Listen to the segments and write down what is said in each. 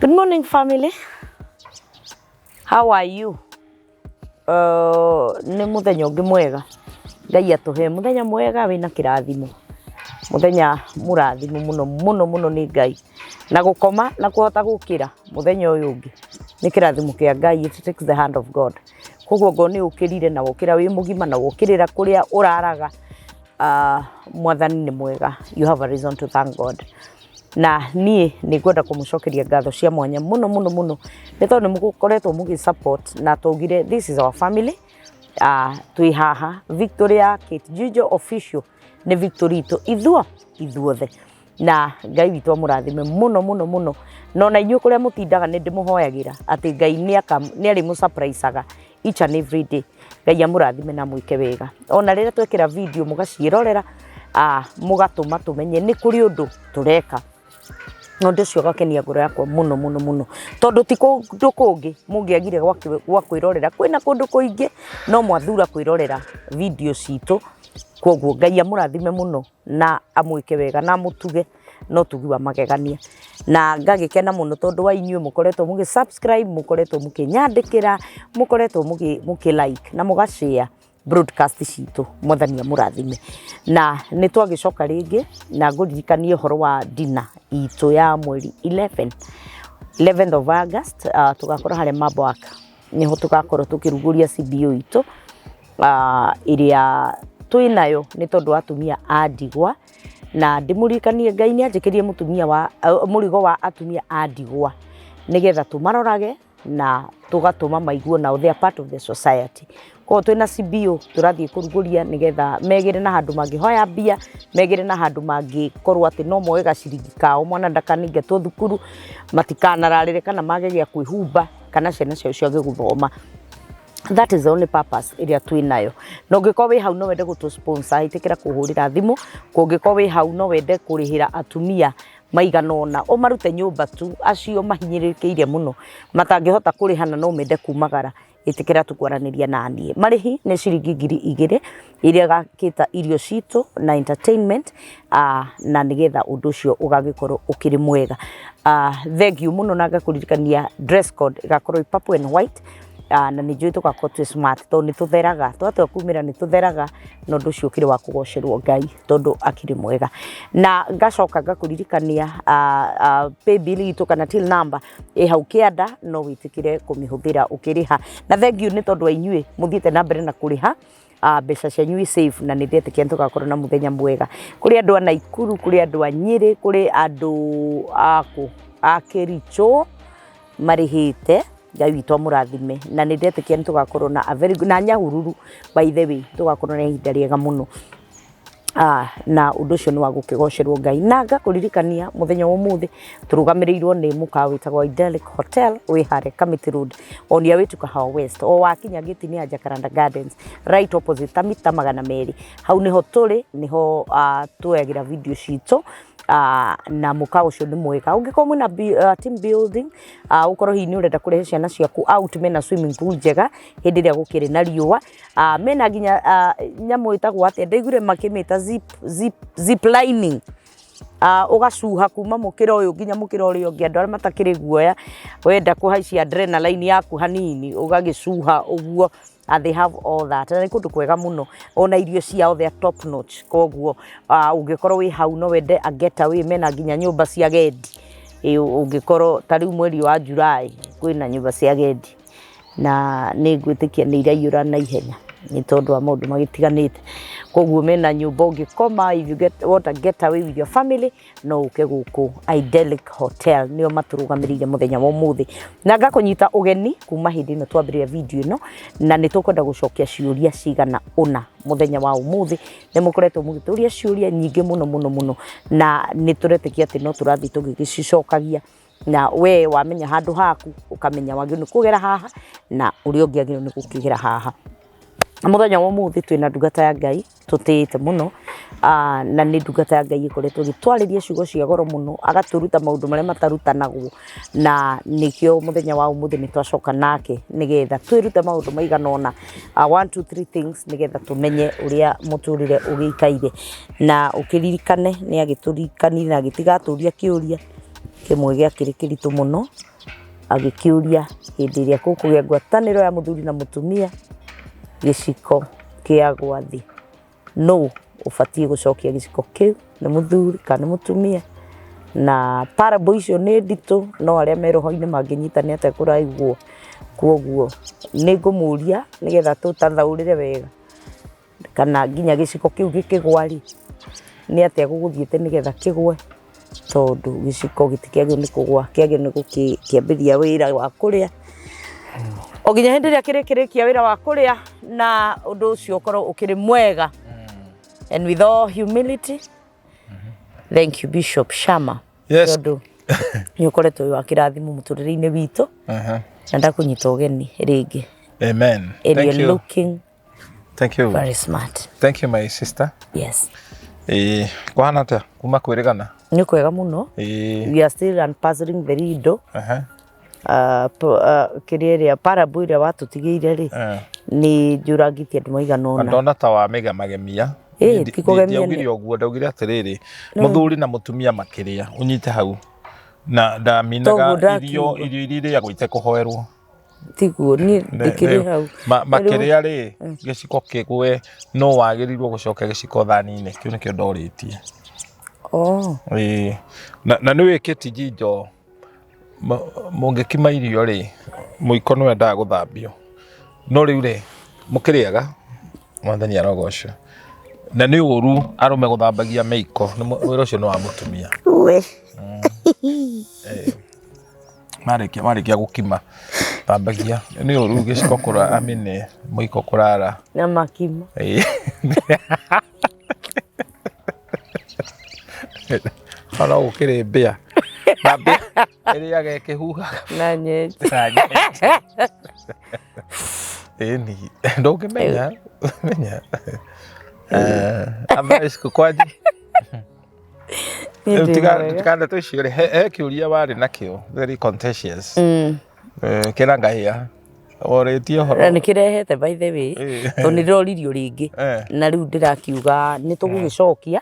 Good morning, family. How are you? Nĩ mũthenya ũngĩ mwega Ngai atũhe, mũthenya mwega wĩna kĩrathimo, mũthenya mũrathimo mũno mũno mũno nĩ Ngai, na gũkoma na kũhota gũkĩra mũthenya ũyũ ũngĩ nĩ kĩrathimo kĩa Ngai. It takes the hand of God. Koguo ngorwo nĩ ũkĩrire na wokĩra wĩ mũgima na wokĩrĩra kũrĩa ũraraga, Mwathani nĩ mwega. You have a reason to thank God. Na niĩ nĩ ngwenda kũmũcokeria ngatho cia mwanya mũno mũno mũno, nĩ tondũ nĩ mũkoretwo mũgĩ support na twaugire this is our family. Twĩ haha victory ya Kate Njijo Official nĩ victory itũ ithuothe, na Ngai witũ amũrathime mũno mũno mũno. Na ona inyuĩ kũrĩa mũtindaga, nĩ ndĩmũhoyagĩra atĩ Ngai nĩ arĩmũ surprisaga each and every day. Ngai amũrathime na mwĩke wega. Ona rĩrĩa twekĩra video mũgaciĩrorera, mũgatũma tũmenye nĩ kũrĩ ũndũ tũreka, na ũndũ ũcio ũgakenia ngoro yakwa mũno mũno mũno, tondũ ti kũndũ kũngĩ mũngĩagire gwa kwĩrorera, kwĩna kũndũ kũingĩ, no mwathura kwĩrorera video citũ. Koguo Ngai amũrathime mũno na amwĩke wega na amũtuge na ũtugi wa magegania. Na ngagĩkena mũno tondũ wa inyuĩ mũkoretwo mũgĩ subscribe, mũkoretwo mũkĩnyandĩkĩra, mũkoretwo mũkĩ like na mũga share broadcast citũ. Mwathani amũrathime. Na nĩ twagĩcoka rĩngĩ na ngũririkanie ũhoro wa dinner itũ ya mweri 11, 11th of August. Tũgakorwo harĩa Mabwak, nĩho tũgakorwo tũkĩrugũria CBO itũ, ĩrĩa twĩ nayo nĩ tondũ wa atumia a ndigwa. Na ndĩmũririkanie Ngai nĩ anjĩkĩrie mũtumia wa mũrigo wa atumia a ndigwa, nĩgetha tũmarorage na tũgatũma maigue nao they are part of the society. Koguo twĩna CBO tũrathiĩ kũrugũria nĩgetha megĩre na handũ mangĩhoya mbia, megĩre na handũ mangĩkorwo atĩ no moe gaciringi kao, mwana ndakanaingatwo thukuru, matikanararĩre kana mage gĩa kwĩhumba, kana ciana ciao ciage gũthoma. That is the only purpose ĩrĩa twĩ nayo. Na ũngĩkorwo wĩ hau no wende gũtũ sponsor, ĩtĩkĩra kũhũrĩra thimũ. Kũngĩkorwo wĩ hau no wende kũrĩhĩra atumia maigana ũna, ũmarute nyũmba tu, acio mahinyĩrĩrĩkĩire mũno matangĩhota kũrĩha na no mende kumagara, ĩtĩkĩra tũkwaranĩria na niĩ. Marĩhi nĩ ciringi 2000 iria gakĩta irio citũ na entertainment, na nĩgetha ũndũ ũcio ũgagĩkorwo ũkĩrĩ mwega. Thank you mũno, na ngakũririkania dress code ĩgakorwo ĩ purple and white, na nĩ njũĩ tũgakorwo twĩ smart tondũ nĩ tũtheraga, twatua kumĩra nĩ tũtheraga, na ũndũ ũcio ũkĩrĩ wa kũgocerwo Ngai tondũ akĩrĩ mwega. Na ngacoka ngakũririkania paybill itũ kana till number ĩ hau kĩanda, no wĩtĩkĩre kũmĩhũthĩra ũkĩrĩha. Na thank you nĩ tondũ wa inyuĩ mũthiĩte na mbere na kũrĩha, mbeca cianyu i safe, na nĩ ndetĩkia nĩ tũgakorwo na mũthenya mwega. Kũrĩ andũ a Naikuru, kũrĩ andũ a Nyĩrĩ, kũrĩ andũ a kũ a Kericho marĩhĩte, Ngai witũ amũrathime. Na nĩ ndetĩkia nĩ tũgakorwo na a very good, na Nyahururu, by the way, tũgakorwo na ihinda rĩega mũno, na ũndũ ũcio nĩ wa gũkĩgocerwo Ngai. Na ngakũririkania mũthenya wa ũmũthĩ tũrũgamĩrĩirwo nĩ mũkawa wĩtagwo Idyllic Hotel, wĩ harĩa Kamiti Road on your way to Kahawa West, o wakinya gĩti-inĩ ya Jacaranda Gardens, right opposite, ta mita 200, hau nĩho tũrĩ, nĩho tuoyagĩra video citũ. Na mũkawa ũcio nĩ mwega ũngĩkorwo mwĩna team building, ũkorwo hihi nĩ ũrenda kũrehe ciana ciaku out, mena swimming pool njega hĩndĩ ĩrĩa gũkĩrĩ na riũa. Mena nginya nyamũ ĩtagwo atĩa, ndaiguire makĩmĩta zip lining, ũgacuha kuma mũkĩra ũyũ nginya mũkĩra ũrĩa ũngĩ. Andũ arĩa matakĩrĩ guoya, wenda kũhaicia adrenaline yaku hanini, ũgagĩcuha ũguo. They have all that, na nĩ kũndũ kwega mũno. Ona irio ciao, they are top notch. Koguo ũngĩkorwo wĩ hau no wende a getaway, mena nginya nyũmba cia gendi. Ũngĩkorwo ta rĩu mweri wa July kwĩna nyũmba cia gendi, na nĩ ngwĩtĩkia nĩ iraiyũra na ihenya nĩ tondũ wa maũndũ magĩtiganĩte. Koguo mena nyũmba ũngĩkoma. If you want a getaway with your family, no ũke gũkũ Idyllic Hotel, nĩo matũrũgamĩrĩire mũthenya wa ũmũthĩ. Na ngakũnyita ũgeni kuma hĩndĩ ĩno twambĩrĩria video ĩno, na nĩ tũkwenda gũcokia ciũria cigana ũna mũthenya wa ũmũthĩ. Nĩ mũkoretwo mũgĩtũria ciũria nyingĩ mũno mũno mũno, na nĩ tũretĩkia atĩ no tũrathiĩ tũgĩgĩcicokagia, na we wamenya handũ haku ũkamenya wagĩrĩirwo nĩ kũgera haha na ũrĩa ũngĩ agĩrĩirwo nĩ gũkĩgera haha. Mũthenya wa ũmũthĩ twĩna ndungata ya Ngai tũtĩĩte mũno, na nĩ ndungata ya Ngai ĩkoretwo ĩgĩtwarĩria ciugo cia goro mũno, agatũruta maũndũ marĩa matarutanagwo, na nĩkĩo mũthenya wa ũmũthĩ nĩ twacoka nake nĩgetha twĩrute maũndũ maigana ũna, one two three things, nĩgetha tũmenye ũrĩa mũtũrĩre ũgĩikaire. Na ũkĩririkane nĩ agĩtũririkanire na agĩtiga atũria kĩũria. Kĩmwe gĩakĩrĩ kĩritũ mũno, agĩkĩũria hĩndĩ ĩrĩa gũkũgĩa ngwatanĩro ya mũthuri na mũtumia, gĩciko kĩagwa thĩ, nũ ũbatiĩ gũcokia gĩciko kĩu, nĩ mũthuri kana nĩ mũtumia? Na parable icio nĩ nditũ, no arĩa me roho-inĩ mangĩnyita nĩ atĩa kũraigwo. Koguo nĩ ngũmũria nĩgetha tũtathaũrĩre wega. Kana nginya gĩciko kĩu gĩkĩgwa rĩ, nĩ atĩa gũgũthiĩte nĩgetha kĩgwe, tondũ gĩciko gĩtikĩagĩrĩirwo nĩ kũgwa, kĩagĩrĩirwo nĩ gũkĩambĩrĩria wĩra wa kũrĩa, o nginya hĩndĩ ĩrĩa kĩrĩkĩrĩkia wĩra wa kũrĩa na ũndũ ũcio ũkorwo ũkĩrĩ mwega. And with all humility, thank you Bishop Shama. Yes. Tondũ nĩ ũkoretwo wĩ wa kĩrathimo mũtũrĩre-inĩ witũ, na ndakũnyita ũgeni rĩngĩ. Amen. And Thank you're you. looking Thank you. very smart. Thank you my sister. Yes. Ĩĩ, kwahana atĩa kuma kwĩrĩgana? Nĩ kwega mũno. Ĩĩ. We are still unpuzzling the riddle. Aha. Kĩrĩa ĩrĩa parable ĩrĩa watũtigĩire rĩ, nĩ njũrangĩtie andũ maigana ũna. Ndona ta wamĩgemagemia. Ĩĩ, ti kũgemia nĩ- Ndiaugire ũguo, ndaugire atĩrĩrĩ, mũthuri na mũtumia makĩrĩa, ũnyite hau. Na ndaminaga Toguo irio ndakiuga. irio iria irĩagwo itekũhoerwo. Tiguo niĩ ndĩkĩrĩ hau. Makĩrĩa rĩ, gĩciko kĩgwe, no wagĩrĩirwo gũcokia gĩciko thani-inĩ, kĩu nĩkĩo ndorĩtie. Oh. Ĩĩ. Na nĩ wĩkĩti njinjo, mũngĩkima irio rĩ, mũiko nĩ wendaga gũthambio. No rĩu rĩ, mũkĩrĩaga, Mwathani arogocwo. Na nĩ ũru arũme gũthambagia mĩiko, wĩra ũcio nĩ wa mũtumia. We. Marĩkia marĩkia gũkima thambagia nĩ ũru gĩciko kũra I mean, mũiko kũrara. Na makima. Ĩĩ. Ona gũkĩrĩ mbĩa na mbĩa ĩrĩaga ĩkĩhuhaga. Na nyenje. Na nyenje. Ĩni ndũngĩmenya menya. Otherwise kwanji Niĩ ndĩ Tiga mwega. tiga ndeto icio rĩ, he kĩũria warĩ nakĩo very contentious. Kĩra ngahĩa orĩtie ũhoro. Na nĩ kĩrehete by the way, tondũ nĩ ndĩroririo rĩngĩ, na rĩu ndĩrakiuga nĩ tũgũgĩcokia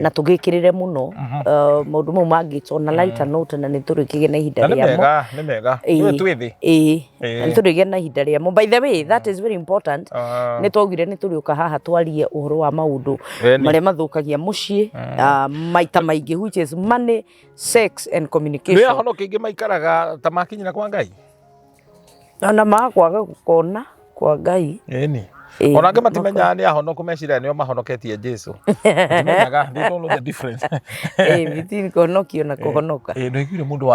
na tũgĩkĩrĩre mũno maũndũ mau mangĩ on a lighter note, na nĩ tũrĩkĩgĩa na ihinda Na nĩ rĩamo. mega, nĩ mega. Nĩwe twĩ thĩ. Ĩĩ, na nĩ tũrĩgĩa na ihinda rĩamo. By the way, that is very important. Nĩ twaugire nĩ tũrĩũka haha twarie ũhoro wa maũndũ marĩa mathũkagia mũciĩ, maita maingĩ, which is money, sex and Nĩ communication. ahonoki aingĩ maikaraga ta makinyĩra kwa Ngai. Ona makwaga gũkona kwa Ngai. Ĩni. Ĩĩ, Ona angĩ matimenyaga nĩ ahonoku, meciria nĩo mahonoketie Jesu. Matimenyaga, they don't know the difference. Ĩĩ, between kũhonokio na kũhonoka. Ĩĩ, nĩwaiguire mũndũ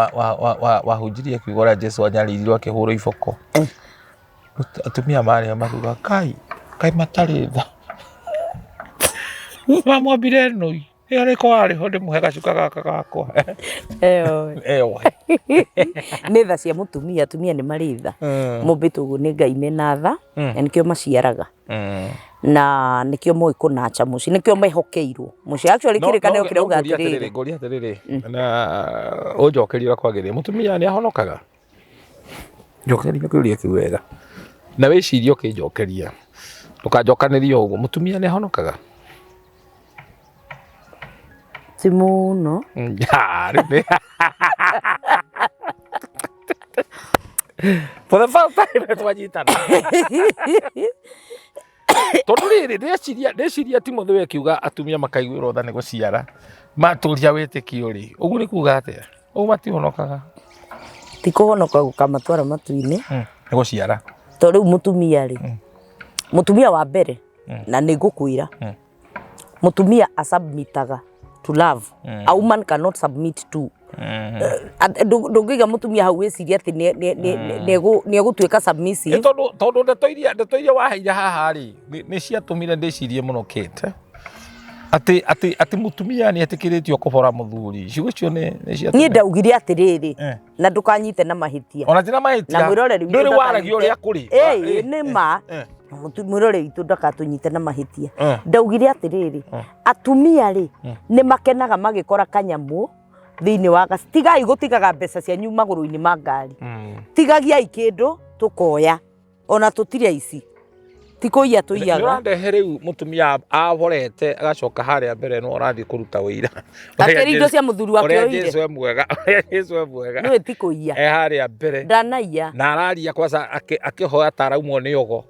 wahunjirie akiuga ũrĩa Jesu anyaririrwo akĩhũrwo iboko. Atumia marĩ makiuga kai kai matarĩ tha. Mamwambire nũi. Ĩ arĩko arĩ ho ndĩmũhe gacuka gaka gakwa. Eyo. Eyo. Nĩ tha cia mũtumia, atumia nĩ marĩ tha. Mombĩtwo ũguo nĩ Ngai mena tha, na nĩkĩo maciaraga. Na nĩkĩo moĩ kũnacha mũciĩ, nĩkĩo mehokeirwo mũciĩ. Actually kĩrĩkanĩro kĩrauga atĩrĩrĩ. Ngũria atĩrĩrĩ, na ũnjokerie ũrĩa kwagĩrĩire, mũtumia nĩ ahonokaga? Njokeria kĩũria kĩu wega na wĩcirie ũkĩnjokeria, ndũkanjokanĩrie o ũguo. Mũtumia nĩ ahonokaga? Ti mũno. Ah, rĩu nĩ- For the first time twanyitana. Tondũ rĩrĩ ndĩreciria ndĩreciria Timothy we akiuga atumia makaiguĩrwo tha nĩ gũciara matũria wĩtĩkio rĩ, ũguo nĩ kuga atĩa? Ũguo matihonokaga? Ti kũhonoka gũkamatwara matu-inĩ. Nĩ gũciara. To rĩu mũtumia rĩ, mũtumia wa mbere, na nĩ ngũkwĩra, mũtumia asubmitaga to love. A woman cannot submit to ndũngĩiga mũtumia hau wĩcirie atĩ nĩ egũtuĩka submissive. Tondũ ndeto iria waheire haha rĩ, nĩ ciatũmire ndĩcirie mũno Kate, atĩ atĩ mũtumia nĩ etĩkĩrĩtio kũbora mũthuri, ciugo icio nĩ ciatũmire. Niĩ ndaugire atĩrĩrĩ, na ndũkanyite na mahĩtia. Ona ti na mahĩtia. Na mwĩroreri witũ Ndũrĩ waragia ũrĩa kũrĩ. Ĩĩ, nĩ ma. Mwĩroreri witũ ndakatũnyite na mahĩtia. Ndaugire atĩrĩrĩ, atumia rĩ, nĩ makenaga magĩkora kanyamũ thĩinĩ wa gaci. Tigai gũtigaga mbeca cianyu magũrũ-inĩ ma ngari. Tigagiai kĩndũ tũkoya, ona tũtirĩ aici. Ti kũiya tũiyaga. Nĩũrandehe rĩu mũtumia ahorete agacoka harĩa mbere no ũrathiĩ kũruta wĩira. Akĩrĩ indo cia mũthuri wake Ũrĩa oire. Jesu e mwega, ũrĩa Jesu e mwega. Nĩwe ti kũiya. E harĩa mbere. Ndanaiya. Na araria kwanza akĩhoya ta araumwo nĩ ogo.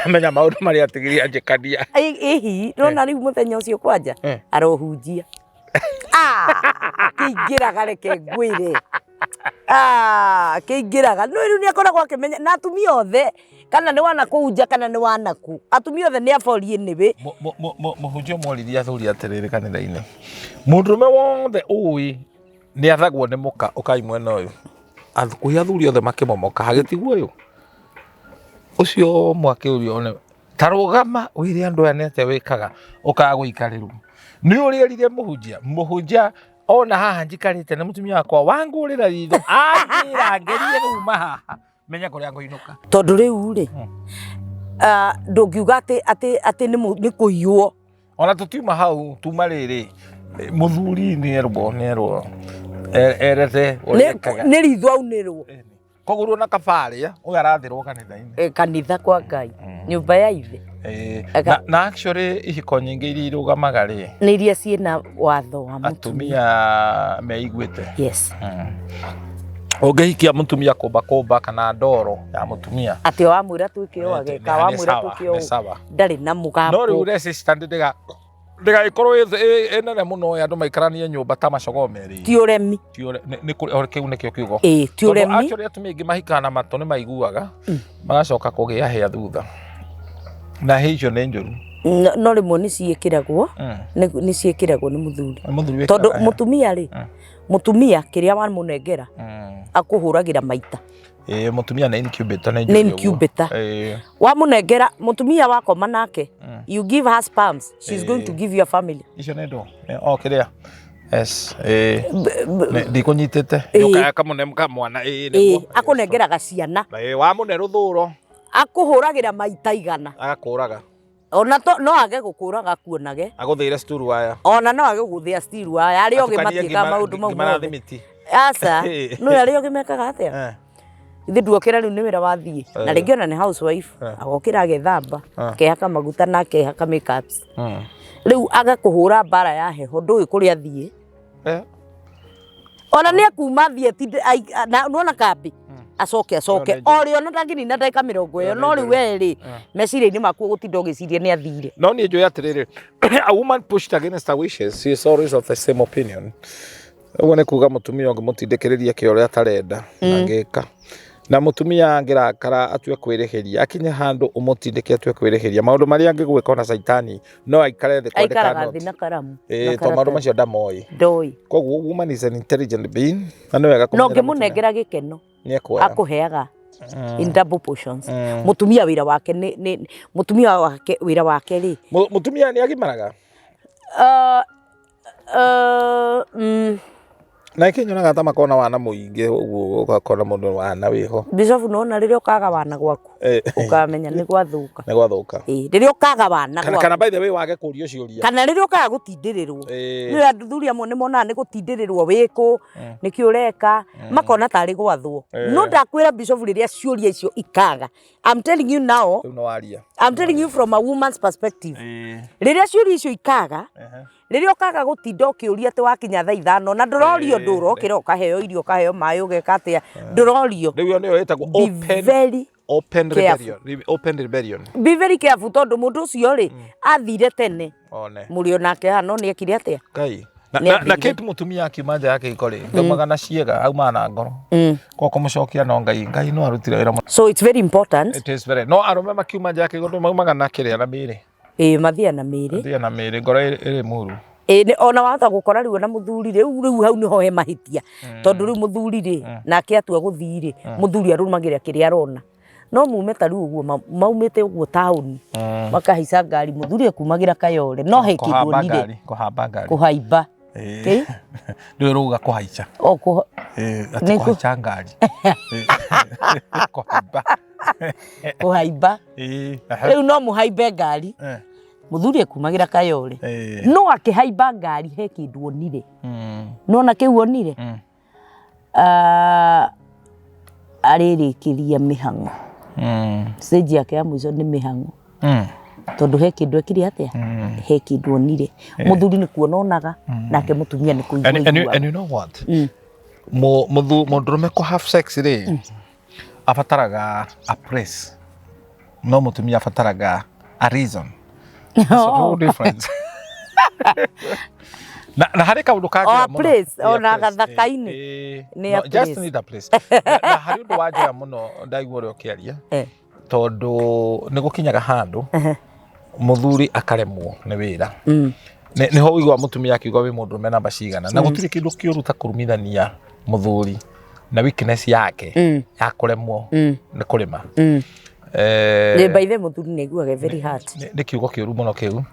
Amenya maũndũ marĩa atigire anjĩkania. Ĩhi, ndona rĩu mũthenya ũcio kwanja arohunjia. Akĩingĩraga reke ngwĩre. Akĩingĩraga no rĩu nĩ akoragwo akĩmenya na atumia othe kana nĩ wanakũu nja kana nĩ wanaku atumia othe nĩ abori anyway. Mũhunjia moririe athuri atĩrĩrĩ kanitha-inĩ, mũndũrũme wothe ũĩ nĩ athagwo nĩ mũka ũkai mwena ũyũ. Hakuhĩ athuri othe makĩmomoka hagĩtigwo ũyũ ũcio ũmwe akĩũrio nĩ ta rũgama wĩre andũ aya nĩ atĩa wĩkaga ũkaga gũikarĩrwo. Nĩ ũrĩa erire mũhunjia, mũhunjia ona haha njikarĩte na mũtumia wakwa wangũrĩra ritho anjĩra ngerie kuma haha menya kũrĩa ngũinũka. Tondũ rĩu rĩ, ndũngiuga atĩ atĩ atĩ nĩ kũiywo. Ona tũtiuma hau tuma rĩrĩ mũthuri nĩerwo nĩerwo erete ũrĩa ekaga. Nĩ ritho aunĩrwo. Koguo na kabarĩa ũyũ arathĩrwo kanitha-inĩ. Kanitha kwa Ngai, nyũmba ya ithe. Na actually ihiko nyingĩ iria irũgamaga rĩ nĩ iria ciĩna watho wa mũtumia. Atumia meiguĩte. Yes. Ũngĩhikia mũtumia kũmba kũmba kana ndoro ya mũtumia. Atĩ o wamwĩra twĩke ũũ ageka, wamwĩra twĩke ũũ ndarĩ na mũgambo. No rĩu resistance ndĩgagĩkorwo ĩ nene mũno andũ maikaranie nyũmba ta macogoo merĩ. Ti ũremi. Kĩu nĩkĩo kiugo. Ĩĩ, ti ũremi. Tondũ actually atumia aingĩ mahikaga na matũ nĩ maiguaga, magacoka kũgĩa hĩa thutha. Na hĩa icio nĩ njũru. No rĩmwe nĩ ciĩkĩragwo, nĩ ciĩkĩragwo nĩ mũthuri. Tondũ mũtumia rĩ, mũtumia kĩrĩa wamũnengera, akũhũragĩra maita. Ĩĩ, mũtumia nĩ incubator, nĩ Nĩ incubator. Wamũnengera mũtumia wakoma nake, you give her sperms, she's going to give you a family. Icio nĩ ndũ? O kĩrĩa? Yes, ĩĩ. Ndikũnyitĩte. Nĩũkaya kamũne kamwana, ĩĩ nĩguo. Akũnengeraga ciana. Ĩĩ, wamũne rũthũro. Akũhũragĩra maita igana. Agakũraga. Ona to no age gũkũraga kuonage. Agũthĩire steel wire. Ona no age gũthĩa steel wire. Arĩa ogĩ matiĩkaga maũndũ mau mothe. Aca, no arĩa ogĩ mekaga atĩa? Ithe nduokĩra rĩu nĩ wĩra wathiĩ. Na rĩngĩ ona nĩ housewife. Agokĩra agethamba, akehaka maguta na akehaka makeups. Rĩu agakũhũra mbara ya heho ndũĩ kũrĩa athiĩ. Ona nĩ akuma athiĩ atinde nĩwona kambĩ acoke acoke o rĩ ona ndangĩnina ndagĩka mĩrongo ĩyo no rĩu we rĩ meciria-inĩ maku ũgũtinda ũgĩciria nĩ athire. No niĩ njũĩ atĩrĩrĩ, a woman pushed against her wishes, she is always of the same opinion. Ũguo nĩ kuga mũtumia ũngĩmũtindĩkĩrĩria eke ũrĩa atarenda ndangĩka. Na mũtumia angĩrakara atue kwĩrĩhĩria, akinye handũ ũmũtindĩke atue kwĩrĩhĩria, maũndũ marĩa angĩgwĩka ona caitani no aikare thĩ kwandĩka Aikaraga note. thĩ na karamu. Ĩĩ, tondũ maũndũ macio ndamoĩ. Ndoĩ. Koguo woman is an intelligent being na nĩ wega No kũmenyera ũngĩmũnengera gĩkeno nĩ ekuoya. Akũheaga in double portions. Mũtumia wĩra wake nĩ mũtumia wake wĩra wake rĩ. Mũtumia nĩ agimaraga? Na ĩkĩ nyonaga ta makona wana mũingĩ ũguo ũgakora mũndũ wana wĩho. Bishop nona rĩrĩa ũkaga wana gwaku ũkamenya nĩ gwathũka. Nĩ gwathũka. Ĩĩ, rĩrĩa ũkaga wana Kana, gwaku. kana by the way wage kũrio ciũria. Kana rĩrĩa ũkaga gũtindĩrĩrwo. Nĩ athuri amwe nĩ monaga nĩ gũtindĩrĩrwo wĩkũ, nĩkĩ ũreka, makona tarĩ gwathwo. No ndakwĩra Bishop rĩrĩa ciũria icio ikaga. I'm telling you now. Rĩu nĩ waria. I'm telling you from a woman's perspective. Rĩrĩa ciũria icio ikaga, rĩrĩa ũkaga gũtinda ũkĩũria atĩ wakinya thaa ithano na ndũrorio ndũ ũrokĩra ũkaheo irio ũkaheo maĩ ũgeka atĩa ndũrorio. Rĩu ĩyo nĩyo ĩtagwo Be open very open careful. rebellion. Open rebellion. Be very careful tondũ mũndũ ũcio rĩ athire tene. One. Mũrĩ onake haha no nĩ ekire atĩa? Ngai. Na, Nĩ na, na athire. Kate mũtumia akiuma nja ya kĩhiko rĩ ndaumaga na ciĩga aumaga na ngoro kwa kũmũcokia no Ngai Ngai no arutire wĩra mũno. So it's very important. It is very no arũme makiuma nja ya kĩhiko ndũ maumaga na kĩrĩa na mĩĩrĩ. Ĩĩ mathiaga na mĩĩrĩ. Mathiaga na mĩĩrĩ ngoro ĩrĩ mũru. Ĩĩ ona wahota gũkora rĩu ona mũthuri rĩu rĩu hau nĩho he mahĩtia. Tondũ rĩu mũthuri rĩ nake atua gũthiĩ rĩ mũthuri arũmagĩrĩra kĩrĩa arona. No mume ta rĩu ũguo maumĩte ũguo taũni makahaica ngari mũthuri ekumagĩra Kayole no he kĩndũ onire. Kũhamba ngari. Kũhaimba. Ĩĩ. Ndũĩ rũga kũhaica. O kũha. Ĩĩ, atĩ kũhaica ngari. Kũhaimba. Kũhaimba. Ĩĩ. Rĩu no mũhaimbe ngari. Mũthuri ekumagĩra Kayole. No akĩhaimba ngari he kĩndũ onire. Nĩwona kĩu onire? Arĩrĩkĩria mĩhang'o. Stage yake ya mũico nĩ mĩhang'o. Tondũ he kĩndũ ekire atĩa, he kĩndũ onire. Mũthuri nĩ kuona onaga, nake mũtumia nĩ kũigua aiguaga. And you know what? Mũndũrũme kũ have sex rĩ, abataraga a place, no mũtumia abataraga a reason. That's a whole difference. Na harĩ kaũndũ O kanjoya a mũno. place, Ĩ, a ona place. gathaka-inĩ. Ĩ, Nĩ a no, just place. need a place. Na harĩ ũndũ wanjoya mũno ndaigua ũrĩa ũkĩaria, tondũ nĩ gũkinyaga handũ mũthuri akaremwo nĩ wĩra. Nĩho ũiguaga mũtumia akiuga wĩ mũndũrũme namba cigana, na gũtirĩ kĩndũ kĩũru ta kũrumithania mũthuri na weakness yake ya kũremwo nĩ kũrĩma. Nĩ by the mũthuri nĩ aiguaga very hard. Nĩ kiugo kĩũru mũno kĩu.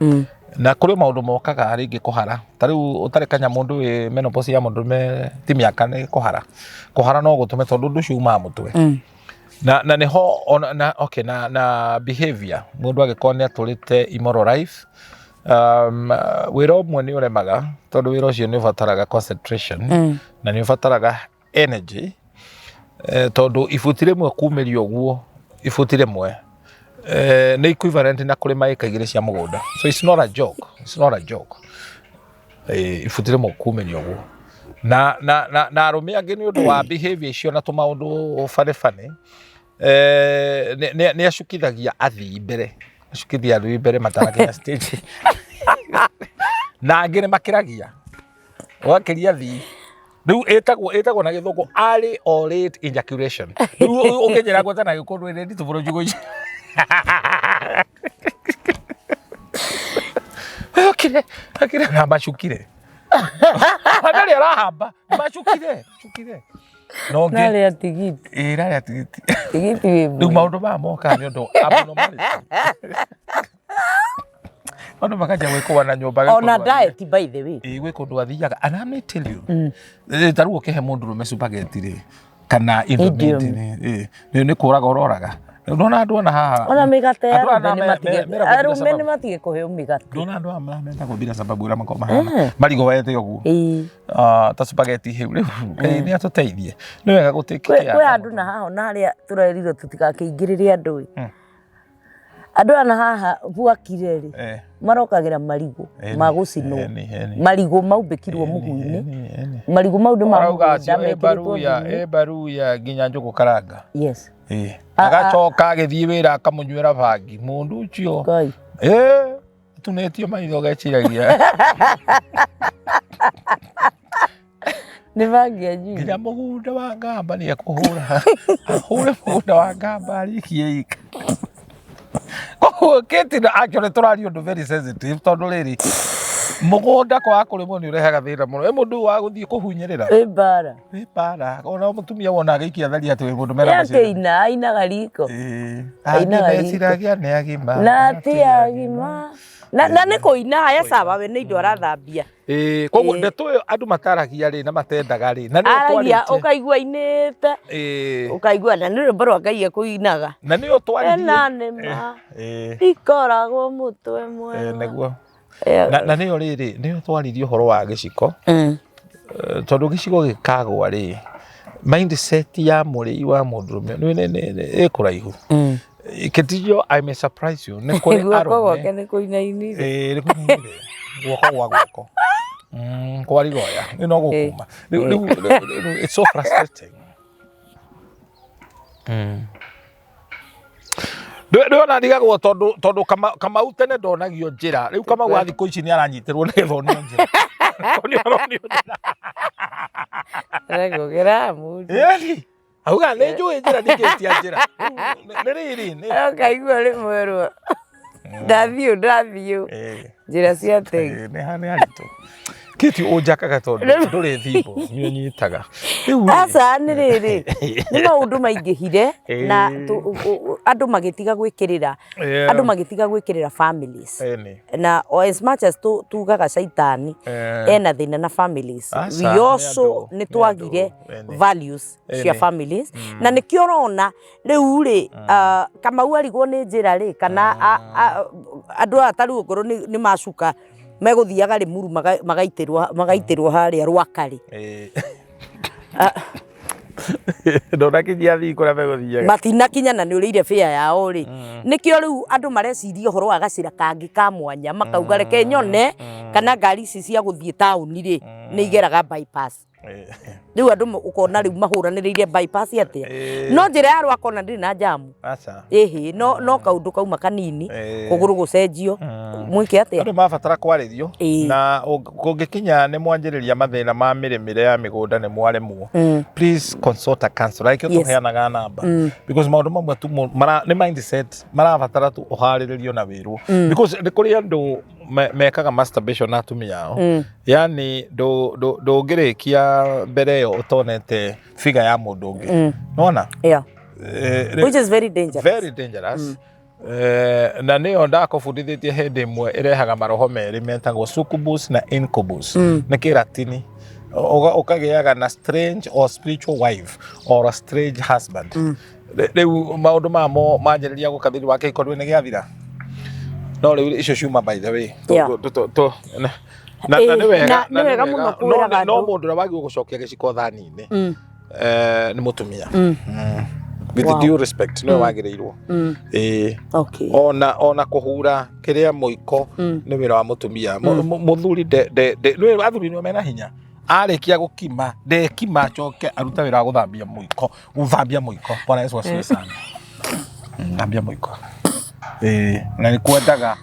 Na kũrĩ maũndũ mokaga rĩngĩ kũhara, ta rĩu ũtarĩ kanya mũndũ wĩ menopause ya mũndũrũme ti mĩaka nĩ kũhara. Kũhara no gũtũme, tondũ ũndũ ũcio umaga mũtwe. Na nĩho ona na okay na behavior, mũndũ angĩkorwo nĩ atũrĩte immoral life, wĩra ũmwe nĩ ũremaga, tondũ wĩra ũcio nĩ ũbataraga concentration na nĩ ũbataraga energy, tondũ ibuti rĩmwe kumĩria ũguo, ibuti rĩmwe nĩ equivalent na kũrĩma ĩka 2 cia mũgũnda. So it's not a joke, it's not a joke. Ibuti rĩmwe kumĩria ũguo, na arũme angĩ nĩ ũndũ wa behavior icio na tũmaũndũ barĩ barĩ, nĩ acukithagia athii mbere, acukithia athii mbere matanakinya stage, na angĩ nĩ makĩragia, ũgakĩria athii. Rĩu ĩtagwo na gĩthũngũ early or late ejaculation. Rĩu ũngĩnjĩra ngwete na gĩkũndũ ĩrĩ nditũ mũno njugo ici. Okire, okire na macukire. Ndarĩ arahamba, macukire, cukire. No ngĩ Narĩa tigiti. Ĩ, narĩa tigiti. Tigiti wĩ Rĩu maũndũ maya mokaga nĩ ũndũ abnormality. Andũ makanjia gwĩkũa na nyũmba gwĩ Ona kũndũ athiaga. diet, by the way. Ĩ, gwĩ kũndũ athiaga. And I may tell you, ta rĩu ũkĩhe mũndũ rũme spaghetti rĩ, kana Indomie Indomie. rĩ, nĩ kũraga ũroraga. Ndona andũ ona haha. Ona mĩgate ya Andũ aya arũme nĩ matige, meragwo bila arũme sababu. nĩ matige kũheo mĩgate. Ndona andũ aya metagwo bila sababu ũrĩa makoragwo mahana. Marigũ wete ũguo. Ĩĩ. Ta spaghetti hĩu rĩu Ngai nĩ atũteithie. Nĩ wega gũ take Kwĩ care. Kwĩ andũ na haha ona harĩa tũrerirwo tũtigakĩingĩrĩre andũ ĩ. Andũ aya na haha gwakire rĩ, marokagĩra marigũ ma gũcinwo. Eni. Marigũ maumbĩkirwo mũhu-inĩ. Eni. Marigũ mau nĩ ma Marauga mũgũnda acio ĩ mekĩrĩtwo baruya, thumu. ĩ baruya nginya njũgũ karanga. Yes. Ĩ. Agacoka agĩthiĩ wĩra akamũnyuĩra bangi. Mũndũ ũcio. Ngai. Ĩ, atunĩtio maitho geciragia. Nĩ bangi anyuire. Nginya mũgũnda wa ngamba nĩ ekũhũra. Ahũre mũgũnda wa ngamba arĩkie ika. Koguo Kate na actually tũraria ũndũ very sensitive, tondũ rĩrĩ mũgũnda kwaga kũrĩmwo nĩ ũrehaga thĩna mũno. Ĩ mũndũ wa gũthiĩ kũhunyĩrĩra. Ĩ mbara. Ĩ mbara. Ona mũtumia wona agĩikia thari atĩ wĩ mũndũ mena maciaro. Akĩina, ainaga riko. Ĩ. Ainaga Angĩ riko. meciragia nĩ agima. Na ti agima. Na nĩ kũina haya sawa, we nĩ indo arathambia. Ĩ, koguo ndeto ĩyo andũ mataragia rĩ na matendaga rĩ, na nĩyo Aragia twarĩtie. ũkaigua ainĩte. Ĩ. Ũkaigua na nĩ rwĩmbo rwa Ngai ekũinaga. Na nĩyo twaririe. Ena nĩma. Ĩ. Ikoragwo mũtwe mwega. Ĩ, nĩguo. Na nĩyo rĩrĩ, nĩyo twaririe ũhoro wa gĩciko. Tondũ gĩciko gĩkagwa rĩ, mindset ya mũrĩi wa mũndũrũme nĩ ĩkũraihu. Kĩtijo, I may surprise you, nĩ kũrĩ Guoko arũme. gwake nĩ kũinainire. Ĩ, nĩ kũinainire. Guoko gwa guoko. Kwa rigoya. Nĩ no gũkuma. Rĩu it's so frustrating. Ndĩrona ndigagwo tondũ Kamau tene ndonagio njĩra. Rĩu Kamau wa thikũ ici nĩ aranyitĩrwo nĩgetha onio njĩra. Onio aronio njĩra. Arekũgĩra mũndũ. Ĩni. Auga nĩ njũĩ njĩra ndingĩtia njĩra. Nĩ rĩrĩ nĩ. Ũkaigua rĩmwe rwa. Ndathiĩ ndathiĩ. Njĩra cia tene. Nĩ haritũ. Kĩti ũnjakaga tondũ ndũrĩ thimbo nĩ ũnyitaga. Rĩu rĩ. Aca nĩ rĩrĩ, nĩ maũndũ maingĩhire na andũ magĩtiga gwĩkĩrĩra, andũ magĩtiga gwĩkĩrĩra families. Na as much as tugaga caitani ena thĩna na families, we also nĩ twagire values cia families. Na nĩkĩo ũrona rĩu rĩ, Kamau arigwo nĩ njĩra rĩ, kana andũ aya ta rĩu okorwo nĩ macuka megũthiaga Rĩmuru magaitĩrwo harĩa Rwakarĩ. Ndũnakinyia athii kũrĩa megũthiaga. Matinakinya na nĩ ũrĩire bĩa yao rĩ, nĩkĩo rĩu andũ mareciria ũhoro wa gacĩra kangĩ ka mwanya, makauga reke nyone kana ngari ici cia gũthiĩ taũni rĩ, nĩ igeraga bypass. Rĩu andũ ũkona rĩu mahũranĩrĩire bypass atĩa? No njĩra ya Rwakona ndĩrĩ na njamu. Aca. Ĩhĩ, no kaũndũ kauma kanini, kũgũrũ gũcenjio, mwĩke atĩa? Andũ mabatara kwarĩrio na kũngĩkinya nĩ mwanjĩrĩria mathĩna ma mĩrĩmĩre ya mĩgũnda nĩ mwaremwo, please consult a counselor. Nĩkĩo tũheanaga namba, because maũndũ mamwe tu nĩ mindset marabatara tu ũharĩrĩrio na wĩrwo, because nĩ kũrĩ andũ mekaga masturbation na atumia ao, yani ndũngĩrĩkia mbere ĩyo ũtonete figure ya mũndũ ũngĩ, nona. Which is very dangerous. Very dangerous. Na nĩyo ndakũbundithĩtie hĩndĩ ĩmwe ĩrehaga maroho merĩ metagwo succubus na incubus, nĩ kĩratini. Ũkagĩaga na strange or spiritual wife or a strange husband. Rĩu maũndũ mamo manjĩrĩria gũka thĩinĩ wa kĩhiko, ndũĩ nĩ gĩathira, no rĩu icio ciuma, by the way. Na nĩ wega. Na nĩ wega mũno kwĩraga No andũ. Mũndũ ũrĩa wagĩrĩirwo gũcokia gĩciko thani-inĩ nĩ mũtumia. With due respect, nĩwe wagĩrĩirwo, ĩĩ. Ona kũhura kĩrĩa mũiko nĩ wĩra wa mũtumia. Mũthuri nĩwe, athuri nĩo mena hinya. Arĩkia gũkima, ndekima, acoke arute wĩra wa gũthambia mũiko, gũthambia mũiko. Bwana Yesu asifiwe sana. Thambia mũiko, ĩĩ, na nĩ kwendaga.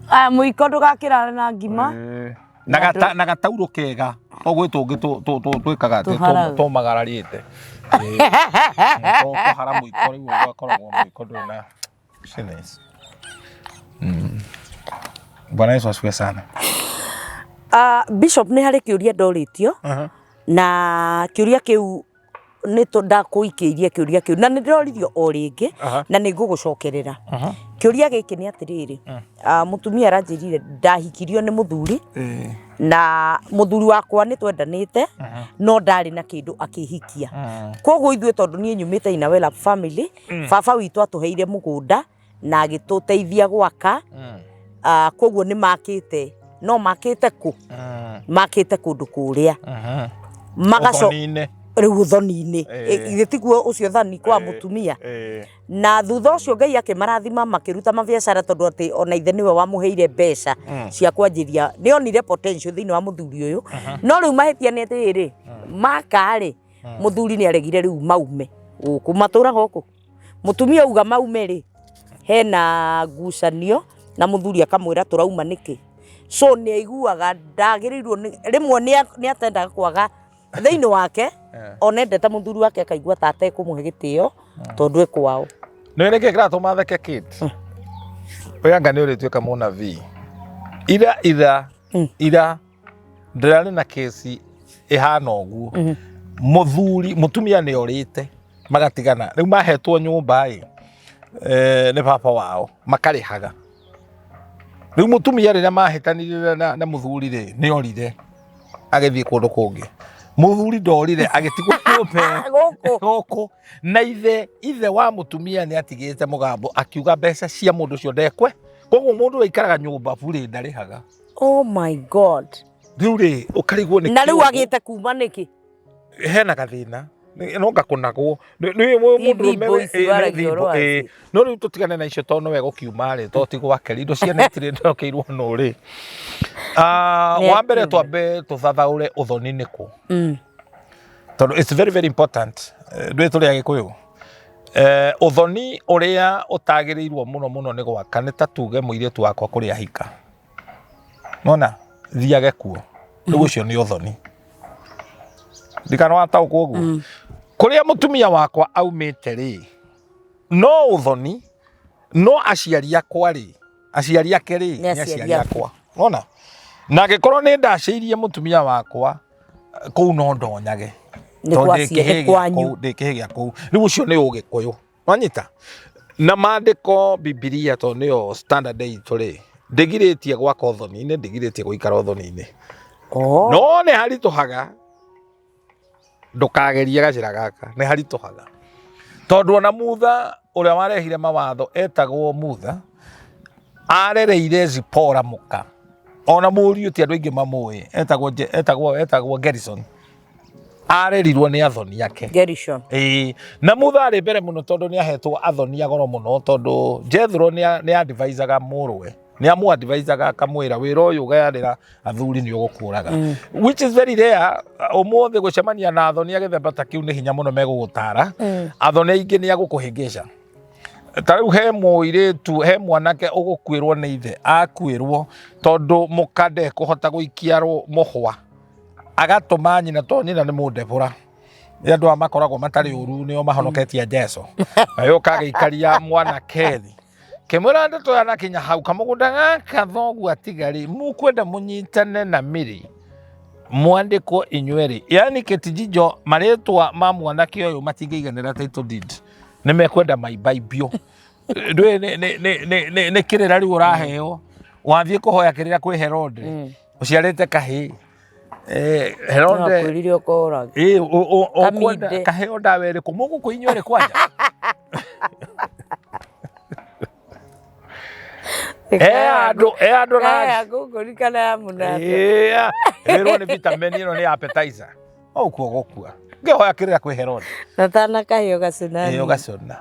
Aya, mũiko ndũgakĩrare na ngima. Na gataurũ kega o gwĩ tũngĩ twĩkaga atĩ Tũharaga. tũmagararĩte kũhara mũiko, rĩu ũgakoragwo mũiko ndũrĩ na shillings. Bwana Yesu asifiwe sana. Ah, Bishop, nĩ harĩ kĩũria ndorĩtio, na kĩũria kĩu nĩ ndakũikĩirie kĩũria kĩu na nĩ ndĩroririo o rĩngĩ, na nĩ ngũgũcokerera. Kĩũria gĩkĩ nĩ atĩrĩrĩ, ah, mũtumia aranjĩrire, ndahikirio nĩ mũthuri, na mũthuri wakwa nĩ twendanĩte, no ndarĩ na kĩndũ akĩhikia. Koguo ithuĩ, tondũ niĩ nyumĩte in a well up family, baba witũ atũheire mũgũnda na agĩtũteithia gwaka. Ah, koguo nĩ makĩte, no makĩte kũ makĩte kũndũ kũrĩa magaco Ũthoni-inĩ. Rĩu ũthoni-inĩ. Ithe tiguo ũcio thani kwa mũtumia. Na thutha ũcio Ngai akĩmarathima, makĩruta mabiacara, tondũ atĩ ona ithe nĩwe wamũheire mbeca cia kwanjĩria, nĩ onire potential thĩinĩ wa mũthuri ũyũ. No rĩu mahĩtia nĩ atĩrĩrĩ, maka rĩ, mũthuri nĩ aregire rĩu maume gũkũ matũraga gũkũ. Mũtumia auga maume rĩ, hena ngucanio na mũthuri, akamwĩra, "Tũrauma nĩkĩ?" So nĩ aiguaga ndagĩrĩirwo rĩmwe nĩ atendaga kwaga thĩinĩ wake, ona endete mũthuri wake, akaigua ta atekũmũhe gĩtĩo tondũ e kwao. Nĩ nĩkĩ kĩratũma theke, Kate? Ũyũ anga nĩ ũrĩtuĩka mũnabii. Ira ira ira ndĩrarĩ na kesi ĩhana ũguo. Mũthuri, mũtumia nĩ orĩte, magatigana. Rĩu mahetwo nyũmba ĩ nĩ baba wao, makarĩhaga. Rĩu mũtumia rĩrĩa mahĩtanire na mũthuri rĩ, nĩ orire agĩthiĩ kũndũ kũngĩ. Mũthuri ndorire, agĩtigwo nyũmba ĩyo gũkũ. Gũkũ na ithe wa mũtumia nĩ atigĩte mũgambo, akiuga mbeca cia mũndũ ũcio ndekwe. Koguo mũndũ aikaraga nyũmba burĩ, ndarĩhaga. Oh my God. Rĩu rĩ, ũkarigwo nĩ Na rĩu kĩũgũ. Agĩte kuma nĩkĩ? Hena gathĩna. No ngakũnagwo nĩ mũndũrũme. Thimbo ici waragia ũhoro wacio. No rĩu tũtigane na icio, tondũ nowe gũkiuma rĩ, to ti gwake rĩ, indo ciene itirĩ ndokeirwo nũ rĩ. Ah, Nĩ wa mbere akiuga. twambe tũthathaũre ũthoni nĩ kũ, tondũ it's very very important. Ndũĩ tũrĩ Agĩkũyũ. Ũthoni ũrĩa ũtagĩrĩirwo mũno mũno nĩ gwaka nĩ ta tuge mũirĩtu wakwa kũrĩa ahika, nona thiage kuo, rĩu ũcio nĩ ũthoni. Ndikana wataũkwo ũguo kũrĩa mũtumia wakwa aumĩte rĩ, no ũthoni, no aciari akwa rĩ, aciari ake rĩ, Nĩ nĩ aciari aciari aku. Akwa wona na angĩkorwo nĩ ndacĩirie mũtumia wakwa kũu, no ndonyage. Nĩ Tondũ kwa ndĩ kĩhĩĩ nĩ gĩa kwanyu. kũu, ndĩ kĩhĩĩ gĩa kũu. Rĩu ũcio nĩ Ũgĩkũyũ wanyita na maandĩko, Bibilia, tondũ nĩyo standard itũ rĩ, ndĩgirĩtie gwaka ũthoni-inĩ, ndĩgirĩtie gũikara ũthoni-inĩ. Oh. No nĩ haritũhaga, ndũkagerie gacĩra gaka, nĩ haritũhaga, tondũ ona Mutha ũrĩa warehire mawatho etagwo Mutha, arereire Zipora mũka, ona mũriũ ti andũ aingĩ mamũĩ, etagwo Gerison. Arerirwo nĩ athoni ake. Gerishon. Ĩĩ, na Mutha arĩ mbere mũno tondũ nĩ ahetwo athoni a goro mũno, tondũ Jethro nĩ advisaga mũrũwe, nĩ amũ advisaga akamwĩra wĩra ũyũ ũgayanĩra athuri nĩ ũgũkũraga, which is very rare. Ũmũthĩ gũcemania na athoni a gĩthemba ta kĩu nĩ hinya mũno megũgũtara. Athoni aingĩ nĩ agũkũhĩngĩca. Ta rĩu he mũirĩtu, he mwanake ũgũkuĩrwo nĩ ithe, akuĩrwo tondũ mũka ndekũhota gũikia mũhwa, agatũma nyina, tondũ nyina nĩ mũndebũra, nĩ andũ aya makoragwo matarĩ ũru, nĩo mahonoketie Jesu. Agĩũka agĩikaria mwanake thĩ, kĩmwĩra ndeto yanakinya hau, kamũgũnda gaka thoguo atigarĩ, mũkwenda mũnyitane na mĩrĩ mwandĩkwo inyuerĩ, yani kĩtijinjo marĩtwa ma mwanake ũyũ matingĩiganĩra title deed, nĩ mekwenda maimbaibio. Ndũĩ nĩ kĩrĩra rĩu ũraheo, wathiĩ kũhoya kĩrĩra kwĩ Herode, ũciarĩte kahĩĩ. Herode Akwĩrire ũkoraga. Ĩ, ũkwenda Kaminde. kaheo ndawa ĩrĩkũ mũgũkũ inyuerĩ kwanja? He andũ Ya ngũngũni kana ya mũnanda. Ĩĩa, ĩrwo nĩ vitamin ĩno nĩ appetizer. Ũkuo gũkua. Ngĩhoya kĩrĩra kwĩ Herode. Na tana kahĩo gacũnani. Ĩyo gacũna.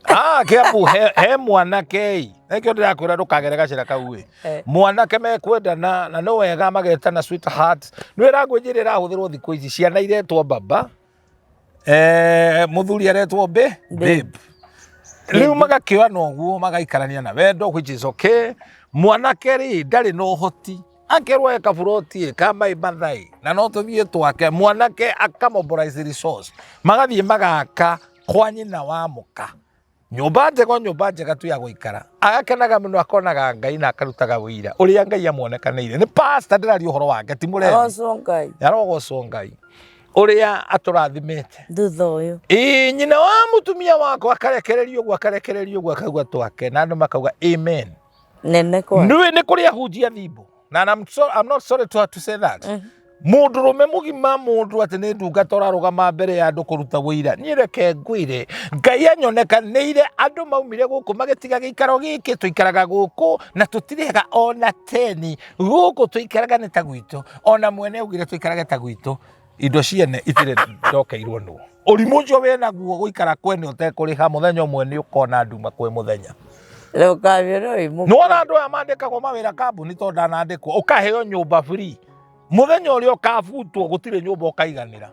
Ah, Kĩambu he mwanake ĩ. Nĩkĩo ndĩrakwĩra ndũkagere gacĩra kau ĩ. Mwanake mekwendana na nĩ wega magetana sweetheart. Nĩ language ĩrĩa ĩrahũthĩrwo thikũ ici, ciana iretwo baba. Mũthuri aretwo babe. Rĩu magakĩoyana ũguo magaikarania na wendo, which is okay. Mwanake rĩ ndarĩ na ũhoti, akerwo e kaburoti ĩ ka mai mathai na no tũthiĩ twake. Mwanake akamobilize resource, magathiĩ magaka kwa nyina wa mũka nyũmba njega, o nyũmba njega tu ya gũikara. Agakenaga mũno, akonaga Ngai na akarutaga wĩira ũrĩa Ngai amuonekanĩire. Nĩ pastor ndĩraria ũhoro wake, ti mũrebi. Arocwo Ngai. Arogocwo Ngai ũrĩa atũrathimĩte. Thutha ũyũ. Ĩĩ, nyina wa mũtumia wakwa akarekererio ũguo, akarekererio ũguo, akauga twake, na andũ makauga amen. Nene kwa. Nĩũĩ nĩ kũrĩ ahunjia thimbo, na I'm not sorry to have to say that. Mũndũrũme mũgima, mũndũ atĩ nĩ ndungata ũrarũgama mbere ya andũ kũruta wũira. Niĩ reke ngwĩre, Ngai anyonekanĩire andũ maumire gũkũ magĩtiga gĩikaro gĩkĩ tũikaraga gũkũ na tũtirĩhaga ona teni. Gũkũ tũikaraga nĩ ta gwitũ, ona mwene augire tũikarage ta gwitũ. Indo ciene itirĩ ndokeirwo nũ. Ũrimũ ũcio wĩnaguo gũikara kwene ũtekũrĩha, mũthenya ũmwe nĩ ũkona nduma kwĩ mũthenya. Nĩwona andũ aya mandĩkagwo mawĩra kambuni, tondũ ndanandĩkwo, ũkaheo nyũmba free, mũthenya ũrĩa ũkabutwo gũtirĩ nyũmba ũkaiganĩra,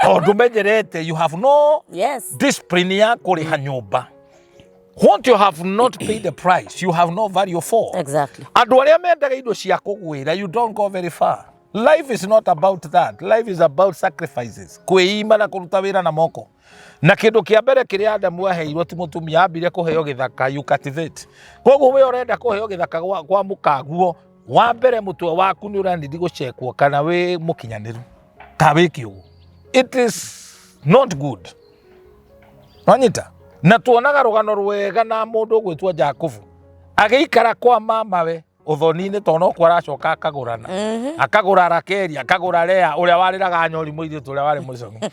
tondũ menyerete you have no discipline ya kũrĩha nyũmba. What you have not paid the price, you have no value for. Andũ arĩa mendaga indo cia kũgwĩra, you don't go very far. Life is not about that. Life is about sacrifices, kwĩima na kũruta wĩra na moko. Na kĩndũ kĩa mbere kĩrĩa Adamu aheirwo ti mũtumia, ambire kũheo gĩthaka, you cultivate. Koguo we ũrenda kũheo gĩthaka kwa mũkaguo, wa mbere mũtwe waku nĩ ũranindi gũcekwo kana wĩ mũkinyanĩru ka wĩ kĩũgũ. It is not good. Wanyita? Na tuonaga rũgano rwega na mũndũ ũgwĩtwo Jakubu agĩikara kwa mamawe ũthoni-inĩ, tondũ no kuo aracoka akagũrana, akagũra Rakeli, akagũra Lea ũrĩa warĩraga nyori, mũirĩtu ũrĩa warĩ mũcong'i,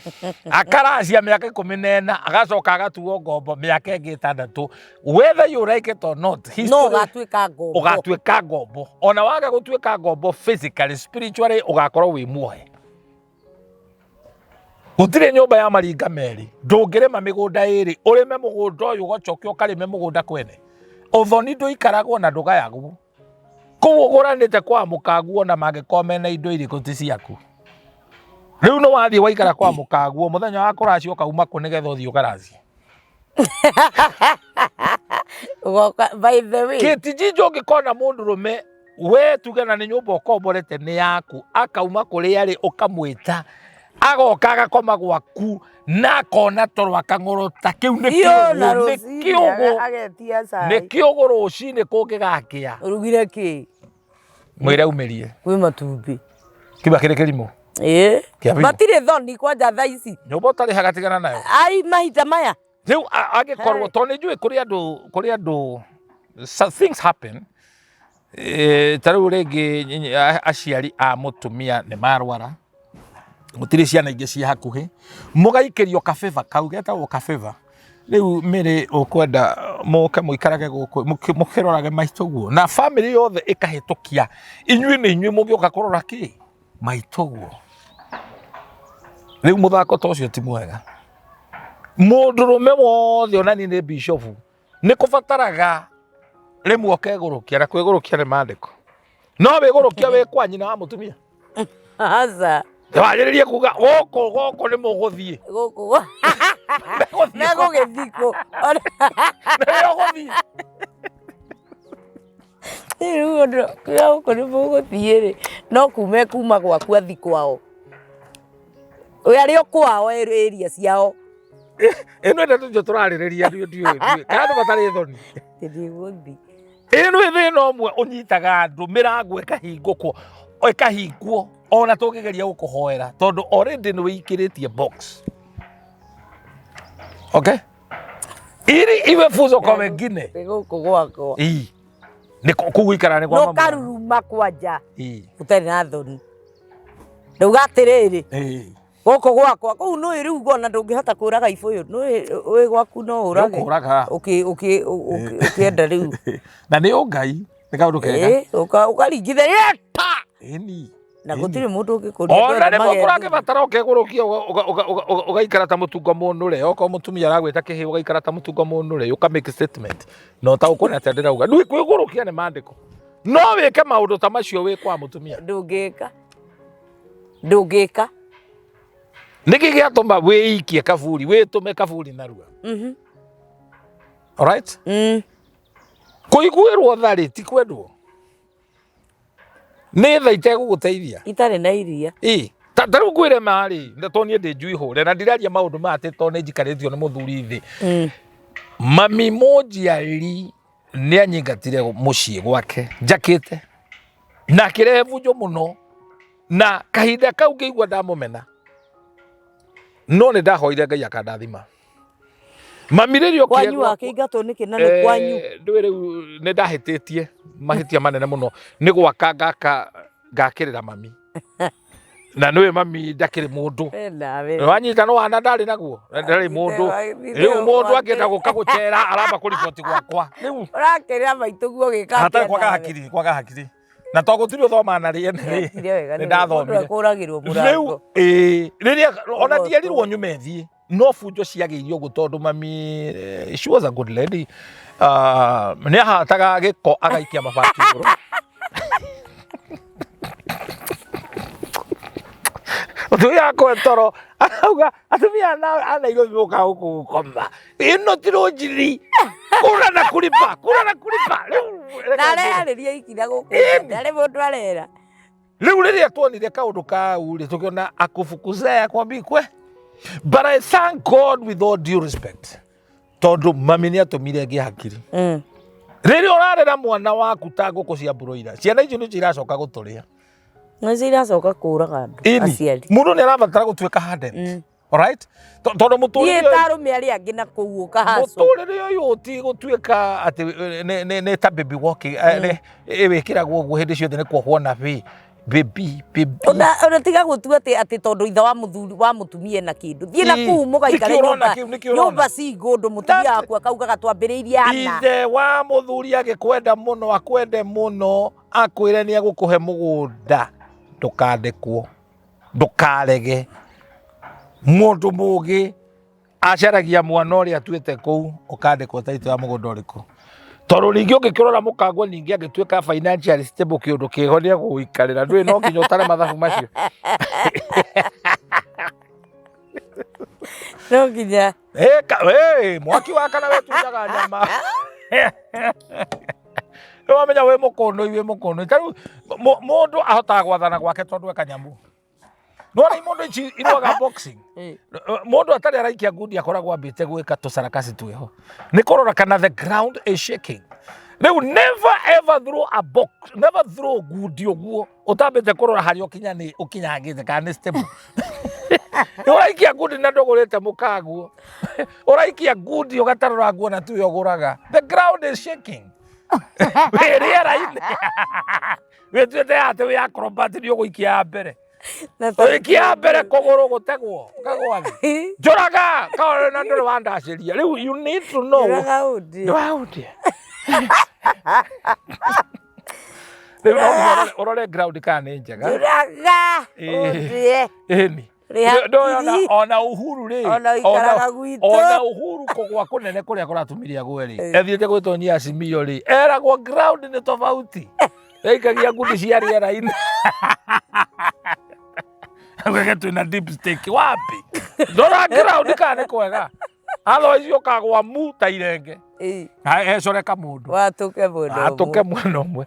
akaracia mĩaka 14, agacoka agatuo ngombo mĩaka ĩngĩ 6. Whether you like it or not, No ũgatuĩka ngombo. Ũgatuĩka ngombo. Ona waga gũtuĩka ngombo physically, spiritually ũgakorwo wĩ muohe. Gũtirĩ nyũmba ya maringa merĩ, ndũngĩrĩma mĩgũnda ĩrĩ, ũrĩme mũgũnda ũyũ ũgacoke ũkarĩme mũgũnda kwene. Ũthoni ndũikaragwo na ndũgayagwo. Kũu ũgũranĩte kwa mũkaguo, na mangĩkorwo mena indo irĩkũ ti ciaku. Rĩu nĩ wathiĩ waikara kwa mũkaguo, mũthenya wa kũracia ũkauma kũ nĩgetha ũthiĩ ũkaracie? Ũgoka by the way. Kĩtijinjo ũngĩkona mũndũrũme, we tuge na nĩ nyũmba ũkomborete nĩ yaku, akauma kũrĩa rĩ, ũkamwĩta agoka agakoma gwaku na akona toro akang'orota, kĩu nĩ Biũ, na kĩũgũ, nĩ rũcinĩ kĩũgũ. Agetia Nĩ cai. kĩũgũ rũcinĩ kũngĩgakĩa. Ũrugire kĩ? Mwĩre aumĩrie. Kwĩ matumbĩ. Kiuga kĩrĩ kĩrimũ. Ĩĩ. Kĩa biũ. Matirĩ thoni kwanja thaa ici. Nyũmba ũtarĩhaga tigana nayo. Ai mahinda maya. Rĩu angĩkorwo tondũ nĩ njũĩ kũrĩ andũ so things happen. Ta rĩu rĩngĩ aciari a mũtumia nĩ marwara, gũtirĩ ciana ingĩ ciĩ hakuhĩ, mũgaikĩrio kabĩba kau getagwo kabĩba. Rĩu mĩrĩ ũkwenda mũke mũikarage gũkũ mũkĩrorage maitũguo, na bamĩrĩ yothe ĩkahĩtũkia inyuĩ nĩ inyuĩ mũngĩũka kũrora kĩ maitũguo. Rĩu mũthako ta ũcio ti mwega. Mũndũrũme wothe ona niĩ nĩ bishofu nĩ kũbataraga rĩmwe ũkegũrũkia na kwĩgũrũkia nĩ mandĩko. No wĩgũrũkia wĩ kwa nyina wa mũtumia. Aca. Wagĩrĩrie kuga gũkũ gũkũ nĩ mũgũthiĩ. Gũkũ. Megũgĩthiĩ kũ? Nĩwe ũgũthiĩ. Rĩu ũndũ kuga gũkũ nĩ mũgũthiĩ rĩ, no kuma kuma gwaku athi kwao. We arĩ o kwao area ciao. Ĩno ĩno tũtio tũrarĩrĩria ndiũĩ ndiũĩ. Kana andũ matarĩ thoni. Ndigũthiĩ. Ĩno ĩ thĩna ũmwe ũnyitaga andũ mĩrango ĩkahingũkwo ĩkahingwo ona tũngĩgeria gũkũhoera tondũ already nĩ wĩikĩrĩtie box. Okay? Ili iwe funzo kwa wengine. Nĩ gũkũ gwakwa. Ii. Nĩ kũu gũikara nĩ kwa mama. Nũkaruruma kwanja Ii. ũtarĩ na thoni. Ndauga atĩrĩrĩ Ii. gũkũ gwakwa kũu nũĩ rĩu ona ndũngĩhota kũraga ibũyũ nũĩ wĩ gwaku no ũrage Nĩũkũraga. Ũkĩenda rĩu Na nĩ ũngai nĩ kaũndũ kega. Ĩ, ũkaringithania ta Ĩni. na gũtirĩ mũndũ ũngĩkũria Ona rĩmwe kũrangĩbatara ũkegũrũkia ũgaikara ta mũtungo mũnũre okorwo mũtumia aragwĩta kĩhĩ ũgaikara ta mũtungo mũnũre ũka make statement na ũtaũkwo nĩ atĩa ndĩrauga ndũĩ kwĩgũrũkia nĩ mandĩko no wĩke maũndũ ta macio wĩ kwa mũtumia. Ndũngĩka, ndũngĩka. Nĩkĩ gĩatũma wĩikie kaburi wĩtũme kaburi narua? Alright? Kũiguĩrwo tha rĩ ti kwendwo nĩ tha itegũgũteithia itarĩ na iria. Ĩ, ta rĩu ngwĩre ma rĩ, na tondũ niĩ ndĩ njui hũre na ndiraria maũndũ maya atĩ tondũ nĩ njikarĩtio nĩ mũthuri thĩ. Mami mũnjiari nĩ anyingatire mũciĩ gwake njakĩte na akĩrehe bunjo mũno na kahinda kau ngĩigua ndamũmena no nĩ ndahoire Ngai akandathima. Mami rĩrĩa okire Kwanyu gwakwa wakĩingatwo nĩkĩ na nĩ kwanyu? Ndũĩ rĩu nĩ ndahĩtĩtie mahĩtia manene mũno nĩ gwaka ngaka ngakĩrĩra mami na nĩũĩ mami ndakĩrĩ mũndũ. We nawe. Wanyita no wana ndarĩ naguo ndarĩ mũndũ rĩu mũndũ angĩenda gũka gũcera aramba kũriboti gwakwa rĩu Ũrakĩrĩra maitũguo ũgĩka hatarĩ atĩa kwaga nawe? hakiri kwaga hakiri na to gũtirĩ ũthoma na rĩene rĩ Wekire wega nĩ nĩ ndathomire mũndũ ekũragĩrwo rĩu mũrango. ĩĩ rĩrĩa ona Ũgotwo. ndierirwo nyume thiĩ no bunjo ciagĩire ũguo tondũ mami she was a good lady. Nĩ ahataga gĩko agaikia mabati igũrũ. Mũtumia akwa toro arauga atumia a Nairobi mokaga gũkũ gũkoma ĩno ti rũnjiri kura na kuripa kura na kuripa rĩu Na areyarĩria ikira gũkũ nja, ndarĩ mũndũ arera. Rĩu rĩrĩa tuonire kaũndũ kau rĩ tũkĩona akufukuzea kwambikwe. But I thank God with all due respect tondũ mami nĩ atũmire ngĩe hakiri. Rĩrĩa ũrarera mwana waku ta ngũkũ cia broiler, ciana icio nĩcio iracoka gũtũrĩa. Nĩcio iracoka kũraga andũ Ĩni, aciari. Mũndũ nĩ arabatara gũtuĩka hardened. Alright? Tondũ mũtũrĩre Thiĩ ta arũme arĩa angĩ na kũu ũkahacwo. Mũtũrĩre ũyũ ti gũtuĩka atĩ nĩ ta baby walking, ĩwĩkĩragwo ũguo hĩndĩ ciothe nĩ kuohwo na bĩ baby baby. Ona tiga gũtua atĩ tondũ ithe wa mũthuri wa mũtumia ena kĩndũ. Thiĩ na kũu mũgaikare Nĩkĩo ũrona nyũmba. kĩu, nĩkĩo ũrona. Nyũmba single ũndũ mũtumia That waku akaugaga twambĩrĩirie hana. Ithe wa mũthuri agĩkwenda mũno akwende mũno akwĩre nĩ egũkũhe mũgũnda ndũkandĩkwo ndũkarege. Mũndũ mũgĩ acaragia mwana ũrĩa atuĩte kũu ũkandĩkwo title ya mũgũnda ũrĩkũ. Tondũ ningĩ ũngĩkĩrora mũkangwa ningĩ angĩtuĩka financially stable kĩũndũ kĩho nĩ egũgũikarĩra ndũĩ no nginya ũtare mathabu macio. No nginya. Mwaki wa kana wetunyaga nyama. Nĩ wamenya wĩ mũkũnũi wĩ mũkũnũi. Ta rĩu mũndũ ahotaga gwathana gwake tondũ e kanyamũ. Nĩwona mũndũ ici irũaga boxing. Mũndũ atarĩ araikia ngundi akoragwo ambĩte gwĩka tũcarakasi twĩho. Nĩ kũrora kana the ground is shaking. Rĩu never ever throw a box, never throw ngundi ũguo ũtambĩte kũrora harĩa ũkinyangĩte kana nĩ stable. Ũraikia ngundi na ndũgũrĩte mũkaguo. Ũraikia ngundi ũgatarũra nguo na tuwe ũgũraga. The ground is shaking. Wĩ rĩera-inĩ. Wĩtuĩte atĩ wĩ acrobat nĩ ũgũikia ya mbere. Ũgĩikia ya mbere kũgũrũ gũtegwo ũkagwa thĩ. Njũraga kaona na ndũrĩ wandacĩria. Rĩu you need to know. Njũraga ũndĩ. Ndũraũndĩ. Rĩu no nginya ũrore ground kana nĩ njega. Njũraga ũndĩ. Ĩni. Rĩha Ndũĩ ona ngiri. ona Uhuru rĩ, Ona ũikaraga gwitũ. Ona Uhuru kũgwa kũnene kũrĩa kũratũmire agwe rĩ, ethiĩte gwĩtonyia Azimio rĩ, eragwo ground nĩ tofauti. Ĩikagia ngundi cia rĩera-inĩ. Wege twĩna deep stake wapi? Ndora ground kana nĩ kwega. Otherwise ũkagwa mu ta irenge. Ĩĩ. Ecoreka mũndũ. Watũke mũndũ ũmwe. Atũke mwena ũmwe.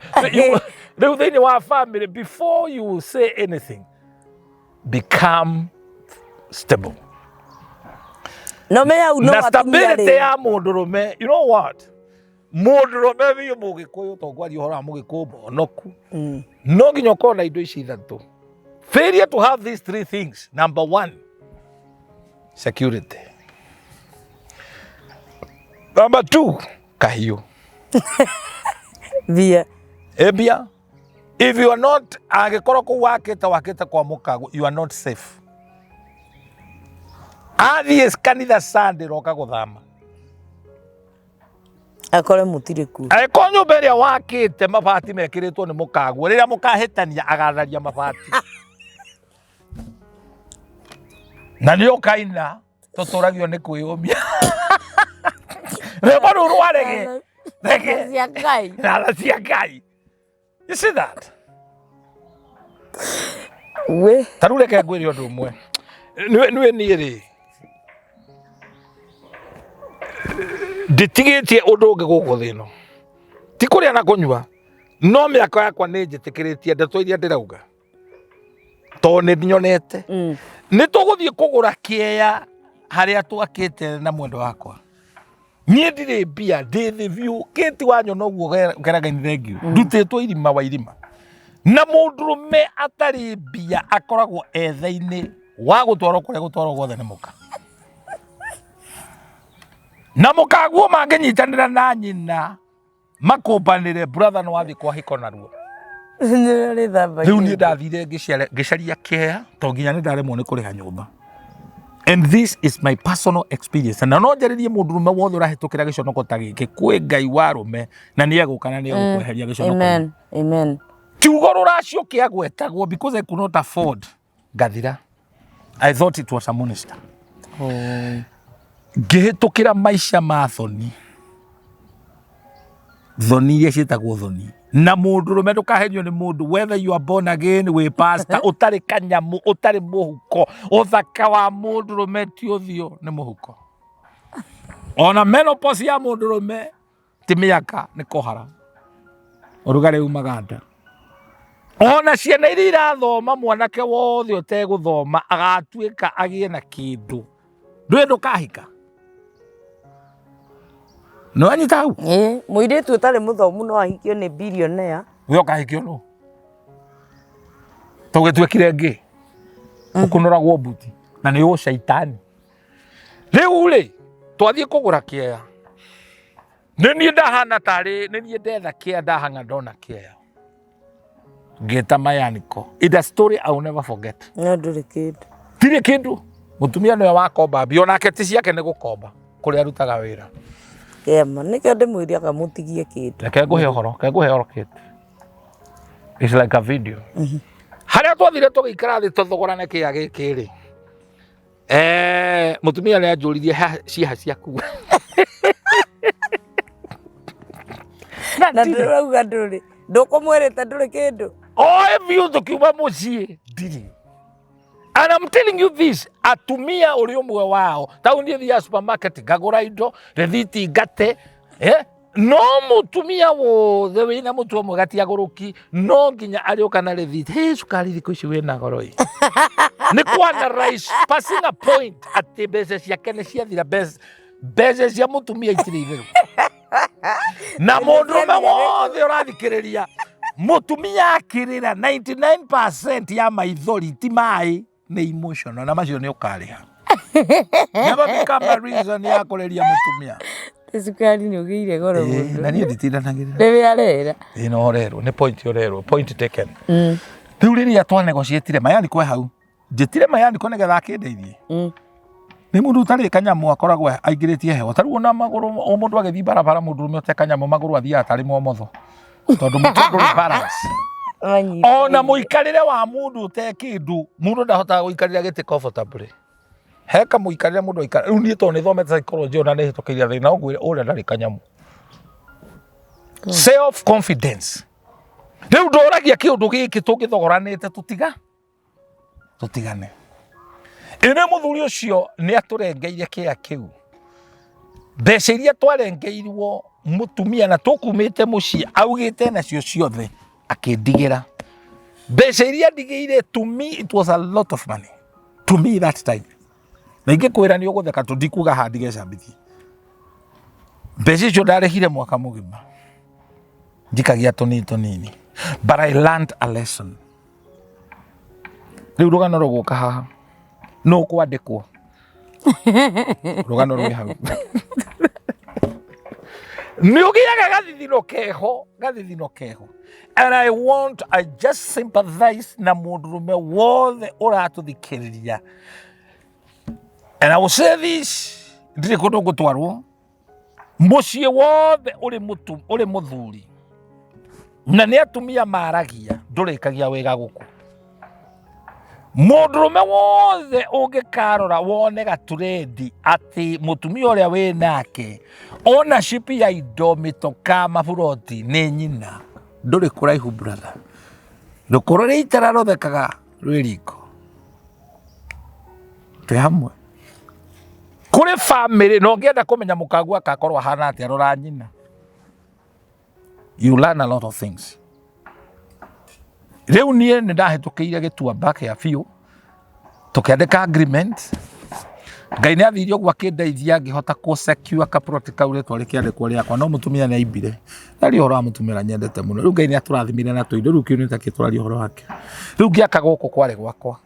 Rĩu thĩinĩ wa family, before you say anything, become stable. No menya hau no Na atumia stability rĩ. ya mũndũrũme, you know what, mũndũrũme biũ mũgĩkũyũ, to ngwaria ũhoro wa mũgĩkũyũ mũhonoku, no nginya ũkorwo na indo ici ithatũ. Failure to have these three things: number one, security; number two, kahiũ. Mbia. Embia. If you are not, angĩkorwo kũu wakĩte wakĩte kwa mũkago, you are not safe. Athiĩ kanitha Sunday, roka gũthama. Akore mũtirĩ kuo. Angĩkorwo nyũmba ĩrĩa wakĩte mabati mekĩrĩtwo nĩ mũkaguo, rĩrĩa mũkahĩtania agatharia mabati na nĩ ũkaina tũtũragio nĩ kwĩyũmia rwĩmbo rũu rwa rege rege Cia Ngai. Na tha cia Ngai. You see that? We. Ta rĩu reke ngwĩre ũndũ ũmwe. Nĩwe niĩ rĩ, nditigĩtie ũndũ ũngĩ gũkũ thĩ ĩno ti kũrĩa na kũnyua, no mĩaka yakwa nĩ njĩtĩkĩrĩtie ndeto iria ndĩrauga tondũ nĩ nyonete. Nĩ tũgũthiĩ kũgũra kĩeya harĩa twakĩte na mwendo wakwa. Niĩ ndirĩ mbia, ndĩ thĩ biũ. Kĩti wanyona ũguo ngeraga-inĩ, thengiũ ndutĩtwo irima wa irima. Na mũndũrũme atarĩ mbia akoragwo etha-inĩ wa gũtwarwo kũrĩa gũtwarwo guothe nĩ mũka, na mũkaguo mangĩnyitanĩra na nyina makũmbanĩre, brother, no wathiĩ kwa hiko naruo. Rĩu niĩ ndathire ngĩcaria kĩea to nginya nĩ ndaremwo nĩ kũrĩha nyũmba. And this is my personal experience, na no njarĩrie mũndũrũme wothe ũrahĩtũkĩra gĩconoko ta gĩkĩ, kwĩ Ngai wa rũme na nĩ egũka na nĩ egũkweheria gĩconoko. Amen. Amen. Kiugo rũracio kĩagwetagwo, because I could not afford, ngathira. I thought it was a monster. Oh. Ngĩhĩtũkĩra maica ma thoni, thoni iria ciĩtagwo thoni. Na mũndũrũme, ndũkahenio nĩ mũndũ, whether you are born again, wĩ pastor, ũtarĩ kanyamũ, ũtarĩ mũhuko. Ũthaka wa mũndũrũme ti ũthiũ, nĩ mũhuko. Ona menopause ya mũndũrũme ti mĩaka, nĩ kũhara ũrugarĩ umaga nda. Ona ciana iria irathoma, mwanake wothe ũtegũthoma agatuĩka agĩe na kĩndũ, ndũĩ ndũkahika. Nĩ wanyita hau? Ĩĩ, mũirĩtu ũtarĩ mũthomu no ahikio nĩ billionaire. We ũkahikio nũ? Tũgĩtuĩkire ngĩ ũkũnũragwo mbuti na nĩ ũcaitani. Rĩu rĩ, twathiĩ kũgũra kĩea, nĩ niĩ ndahana tarĩ nĩ niĩ ndetha kĩea, ndahang'a ndona kĩea, ngĩta mayaniko. It's a story I will never forget. No ndũrĩ kĩndũ. Tirĩ kĩndũ. Mũtumia nĩwe wakomba mbia, onake ti ciake, nĩ gũkomba kũrĩa arutaga wĩra. Kĩama nĩkĩo ndĩmwĩraga mũtigie kĩndũ. Reke ngũhe ũhoro, reke ngũhe ũhoro kĩndũ. It's like a video. Harĩa twathire tũgĩikara thĩ tũthogorane kĩea gĩkĩ rĩ, mũtumia nĩ anjũririe, "Ha, ciaha ciaku?" Na ndũrauga ndũrĩ, ndũkũmwĩrĩte ndũrĩ kĩndũ. Oe biũ tũkiuma mũciĩ ndirĩ. And I'm telling you this, atumia ũrĩ ũmwe wao. Tau niĩ thiaga supermarket ngagũra indo, rĩthiti ngate, eh? No mũtumia wothe wĩna mũtwe mwega ti agũrũki, no nginya arĩũka na rĩthiti. Hey, cukari thikũ ici wĩna goro ĩ. Nĩ kwana rice, passing a point atĩ mbeca ciake nĩ ciathira. Mbeca cia mũtumia itirĩ itherũ. Na mũndũrũme wothe ũrathikĩrĩria, mũtumia akĩrĩra, 99% ya maithori ti maĩ, nĩ emotional, na macio nĩ ũkarĩha. Never become a reason ya kũrĩria mũtumia. Cukari nĩ ũgĩire goro mũno. Na niĩ nditindanagĩrĩra. Rĩrĩa arera. Ĩ, no ũrerwo nĩ point, ũrerwo point taken. Rĩu rĩrĩa twanegotiatire mayani kwe hau, njĩtire mayani ko nĩgetha akĩndeithie. Nĩ mũndũ ũtarĩ kanyamũ akoragwo aingĩrĩtie heho. Ta rĩu ona magũrũ o mũndũ agĩthiĩ barabara, mũndũ ũrũme ũte kanyamũ magũrũ athiaga tarĩ momotho, tondũ mũtwe ndũrĩ balance. Manyita Ona irio. mũikarĩre wa mũndũ ũte kĩndũ, mũndũ ndahotaga gũikarĩra gĩtĩ comfortably. He kamũikarĩre mũndũ aikara. Rĩu niĩ tondũ nĩthomete psychology ona nĩhĩtũkĩire thĩna ũngwĩre ũrĩa ndarĩ kanyamũ. Self confidence. Rĩu ndoragia kĩũndũ gĩkĩ tũngĩthogoranĩte tũtiga tũtigane. Ĩnĩ mũthuri ũcio nĩ atũrengeire kĩa kĩu. Mbeca iria twarengeirwo mũtumia na tũkumĩte mũciĩ augĩte nacio ciothe akĩndigĩra. Mbeca iria ndigĩire, to me it was a lot of money to me that time. Na ingĩkwĩra nĩ ũgũtheka tondũ ndikuga haha ndigecambithie. Mbeca icio ndarĩhire mwaka mũgima njikagia tũnini tũnini, but I learned a lesson. Rĩu rũgano rũgũka haha nũ kwandĩkwo rũgano rwĩ hau. Nĩ ũgĩaga gathithino keho, gathithino keho. And I want, I just sympathize na mũndũrũme wothe ũratũthikĩrĩria. And I will say this, ndirĩ kũndũ ngũtwarwo. Mũciĩ wothe ũrĩ mũtu, ũrĩ mũthuri na nĩ atumia maragia, ndũrĩkagia wĩga gũkũ. Mũndũrũme wothe ũngĩkarora wone gaturendi atĩ mũtumia ũrĩa wĩ nake ownership ya indo, mĩtoka, maburoti nĩ nyina, ndũrĩ kũraihu brother. Rũkũ rũrĩa itara rũthekaga rwĩ riko. Twĩ hamwe. Kũrĩ bamĩrĩ na ũngĩenda kũmenya mũkaguo akakorwo ahana atĩa, rora nyina. You learn a lot of things. Rĩu niĩ nĩ ndahĩtũkĩire gĩtuamba kĩa biũ, tũkĩandĩka agreement. Ngai nĩ athire ũguo akĩndeithia ngĩhota kũ secure kaploti kau rĩtwa rĩkĩandĩkwo rĩakwa, no mũtumia nĩ aimbire. Ndaria ũhoro wa mũtumia ũrĩa nyendete mũno. Rĩu Ngai nĩ atũrathimire na tũindo, rĩu kĩu nĩ ta kĩtũraria ũhoro wake. Rĩu ngĩaka gũkũ kwarĩ gwakwa.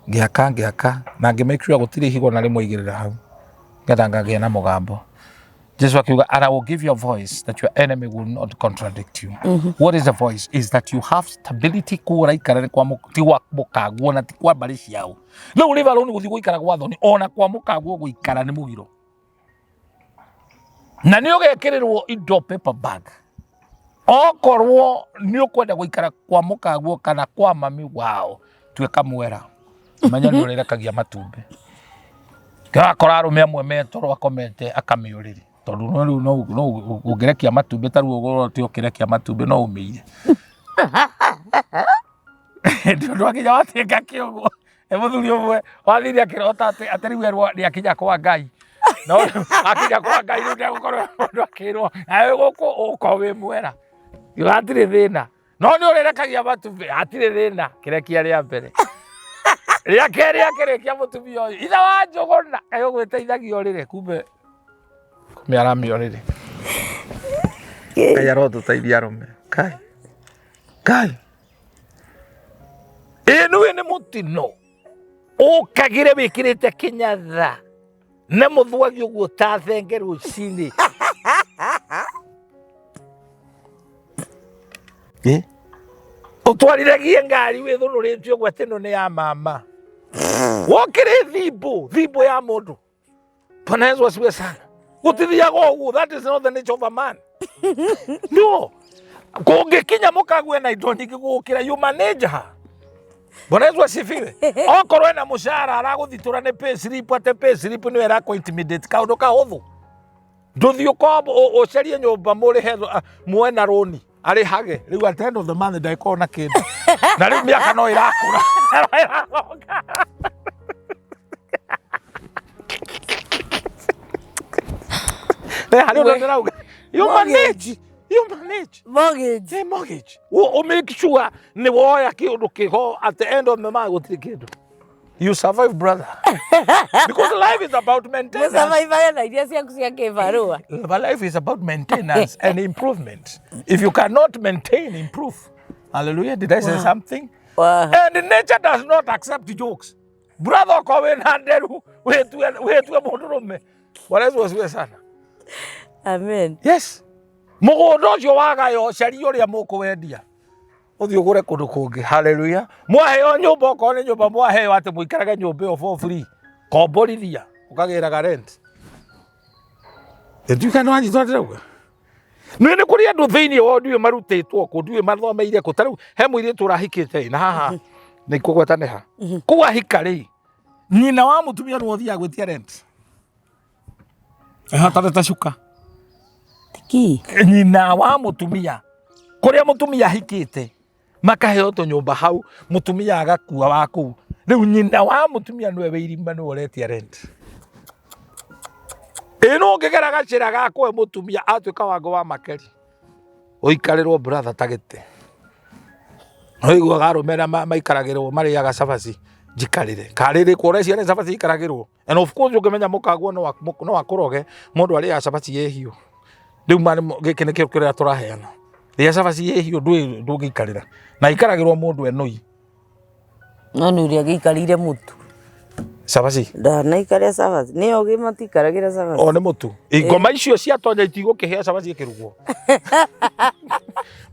Ngĩaka ngĩaka na ngĩ make sure gũtirĩ ihiga ona rĩmwe igĩrĩra hau, nĩgetha ngagĩa na mũgambo. Jesu akiuga, and I will give you a voice that your enemy will not contradict you. What is the voice? Is that you have stability kũu ũraikara nĩ kwa ti gwa mũkaguo na ti kwa mbarĩ ciao. Rĩu leave alone gũthiĩ gũikara gwa thoni, ona kwa mũkaguo gũikara nĩ mũgiro. Na nĩ ũgekĩrĩrwo indo paper bag. Okorwo nĩ ũkwenda gũikara kwa mũkaguo kana kwa mami wao, tuĩka mwera. Menya nĩ ũrĩrekagia matumbĩ. Ũrakora arũme amwe me toro akomete akamĩũrĩrĩ, tondũ no rĩu no ũngĩrekia matumbĩ ta rĩu ũgũrote ũkĩrekia matumbĩ no ũmĩire. Tondũ wakinya watuĩka kĩũgũ. Nĩ mũthuri ũmwe wathire akĩrota atĩ atĩ rĩu erwo nĩ akinya kwa Ngai. No rĩu akinya kwa Ngai rĩu ndegũkorwo mũndũ akĩrwo nawe gũkũ ũgũkorwo wĩ mwera. Hatirĩ thĩna. No nĩ ũrĩrekagia matumbĩ, hatirĩ thĩna, kĩrekia rĩa mbere. Rĩa kerĩ akĩrĩkia mũtumia ũyũ, ithe wa Njũgũna, kaĩ ũgwĩteithagia ũrĩrĩ, kumbe kumbe aramĩa ũrĩrĩ. Ngai arotũteithia arũme. Kai. Kai. Ĩĩ nĩũĩ nĩ mũtino ũkagĩre wĩkĩrĩte kĩnyatha na mũthwagi ũguo ta thenge rũcinĩ. Ĩ? Ũtwarithagagie ngari wĩthũnũrĩte ũguo atĩ ĩno nĩ ya mama. Wokĩrĩ thimbũ, thimbũ ya mũndũ. Bwana Yesu asifiwe sana. Gũtithiaga ũguo, that is not the nature of a man. No. Kũngĩkinya mũkague na indo nyingĩ gũgũkĩra, you manage her. Bwana Yesu asifiwe. Okorwo ena mũcara aragũthitũra nĩ pay slip, atĩ pay slip nĩyo ĩrakũ intimidate kaũndũ kahũthũ. Ndũthiĩ ũkombo ũcarie nyũmba mũrĩhe muoe na rũni arĩhage rĩu at the end of the month ndagĩkorwo na kĩndũ na rĩu mĩaka no ĩrakũra ĩracoka. Harĩ ũndũ ndĩrauga, you manage, you manage. Mortgage. Hey, mortgage. Ũ make sure nĩ woya kĩũndũ kĩho at the end of the month gũtirĩ kĩndũ. You survive, brother. Because life is about maintenance. Mũcamaimage na iria ciaku cia kĩbarũa. But life is about maintenance and improvement. If you cannot maintain, improve. Hallelujah. Did I say something? Wow. And nature does not accept jokes. Brother, okorwo wĩna nderu, wĩtue mũndũrũme. Bwana Yesu asifiwe sana. Amen. Yes. Mũgũnda ũcio wagayo, caria ũrĩa mũkũwendia. Ũthiĩ ũgũre kũndũ kũngĩ. Hallelujah. Mwaheo nyũmba, okorwo nĩ nyũmba mwaheo atĩ mũikarage nyũmba ĩyo for free. Komborithia, ũkagĩraga rent. Nduĩka nĩ wanyita ndĩrauga. Nĩ nĩ kũrĩ andũ thĩinĩ wao ndiũĩ marutĩtwo kũ, ndiũĩ mathomeire kũ. Ta rĩu he mũirĩtu ũrahikĩte ĩ, na haha nĩ kũgweta nĩ ha. Kũu ahika rĩ, nyina wa mũtumia nĩwe ũthiaga gwĩtia rent. Hatarĩ cuka. Tiki. Nyina wa mũtumia, kũrĩa mũtumia ahikĩte, makaheo tũnyũmba hau, mũtumia agakua wa kũu. Rĩu nyina wa mũtumia nĩwe wĩ irima, nĩwe ũretia rent. Ĩ no ũngĩgera gacĩra ga kũhe mũtumia atuĩka wango wa makeri, ũikarĩrwo brother ta gĩtĩ. Ũiguaga arũme arĩa maikaragĩrwo marĩaga cabaci njikarĩre. Karĩrĩ kwo ũreciria nĩ cabaci ikaragĩrwo? And of course ũngĩmenya mũkaguo no akũroge, mũndũ arĩaga cabaci ĩ hiũ. Rĩu gĩkĩ nĩkĩo kĩrĩa tũraheana. Rĩa cabaci ĩ hiũ ndũngĩikarĩra. Na ikaragĩrwo mũndũ enũi. No nĩ ũrĩa gĩikarĩire mũtu. Cabaci? Ndanaikarĩra cabaci. Nĩ ogĩ matiikaragĩra cabaci. O nĩ mũtu. Ngoma icio ciatonya itigũkĩhĩa cabaci ĩkĩrugwo.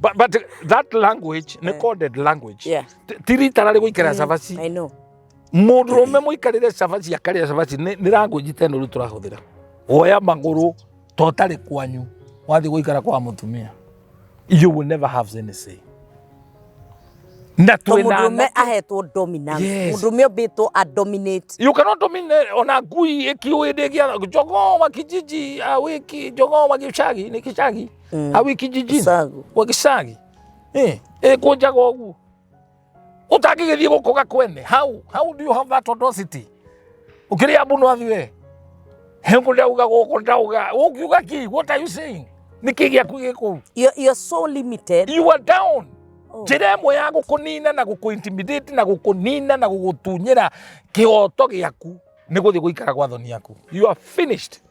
But that language nĩ coded language. Ti rita rarĩ gũikara cabaci. I know. Mũndũrũme mũikarĩre cabaci akarĩa cabaci nĩ language ta ĩno rĩu tũrahũthĩra. Woya magũrũ ta ũtarĩ kwanyu wathiĩ gũikara kwa mũtumia. You will never have any say. Na To twĩna mũndũrũme anake. ahetwo dominance. Yes. Mũndũrũme ombĩtwo a dominate. You cannot dominate ona ngui ĩkiũĩ ndĩngĩatha jogoo wa kijiji awiki jogoo wa gĩcagi nĩ gĩcagi awi kijijini Gĩcagi. wa gĩcagi ĩkũnjaga ũguo ũtangĩgĩthiĩ gũkũga kwene. How do you have that audacity? Ũkĩrĩa mbu no athiĩ we hengũ ndauga gũkũ ndauga ũkiuga ki, what are you saying? Nĩkĩ gĩaku gĩkũu? You're so limited. You are down. Oh. Njĩra ĩmwe ya gũkũnina na gũkũ-intimidate na gũkũnina na gũgũtunyĩra kĩhoto gĩaku nĩ gũthiĩ gũikara gwa thoni yaku. You are finished.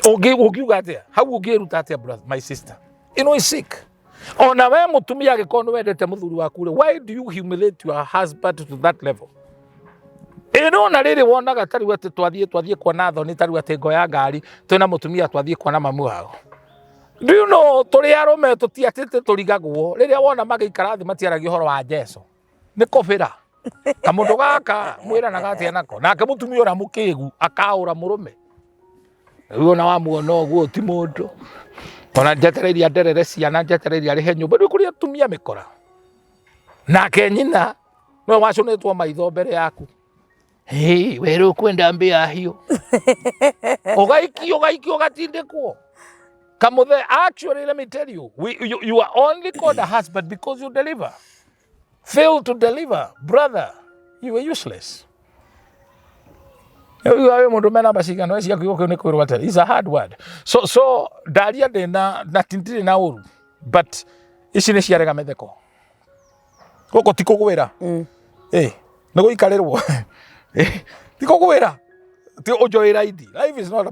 Ũngiuga atĩa? Hau ũngĩĩruta atĩa, brother, my sister? Ĩno is sick. Ona we mũtumia angĩkorwo nĩ wendete mũthuri waku rĩ, why do you humiliate your husband to that level? Ĩno ona rĩrĩ wonaga tarĩu atĩ twathiĩ kuona thoni, tarĩu atĩ ngoya ngari twĩna mũtumia twathiĩ kuona mamu wao. Do you know tũrĩ arũme tũtiatĩte tũrigagwo rĩrĩa wona magĩikara thĩ matiaragia ũhoro wa Jesu. Nĩ kũbĩra. Kamũndũ gaka mwĩranaga atĩa nako? Nake mũtumia ũrĩa mũkĩgu akaũra mũrũme. Rĩu ona wamuona ũguo ti mũndũ. Ona njetereire anderere ciana, njetereire arĩhe nyũmba. Rĩu kũrĩ atumia mĩkora. Nake nyina nĩwe wacũnĩtwo maitho mbere yaku. Hey, we rĩu kwenda mbĩa hiũ. Ũgaikio, ũgaikio, ũgatindĩkwo. Kamuthe, actually let me tell you, you are only called a husband because you deliver. Fail to deliver, brother, you are useless. Rĩu wĩ mũndũ mena namba cigana cia kiugo kĩu nĩ kwĩrwo atĩa? It's a hard word. So ndaria ndĩna na ndirĩ na ũru, but ici nĩ ciarega mĩtheko. Gũkũ ti kũgwĩra. Nĩ gũikarĩrwo. Ti kũgwĩra. Ti ũnjoĩ ride. Life is not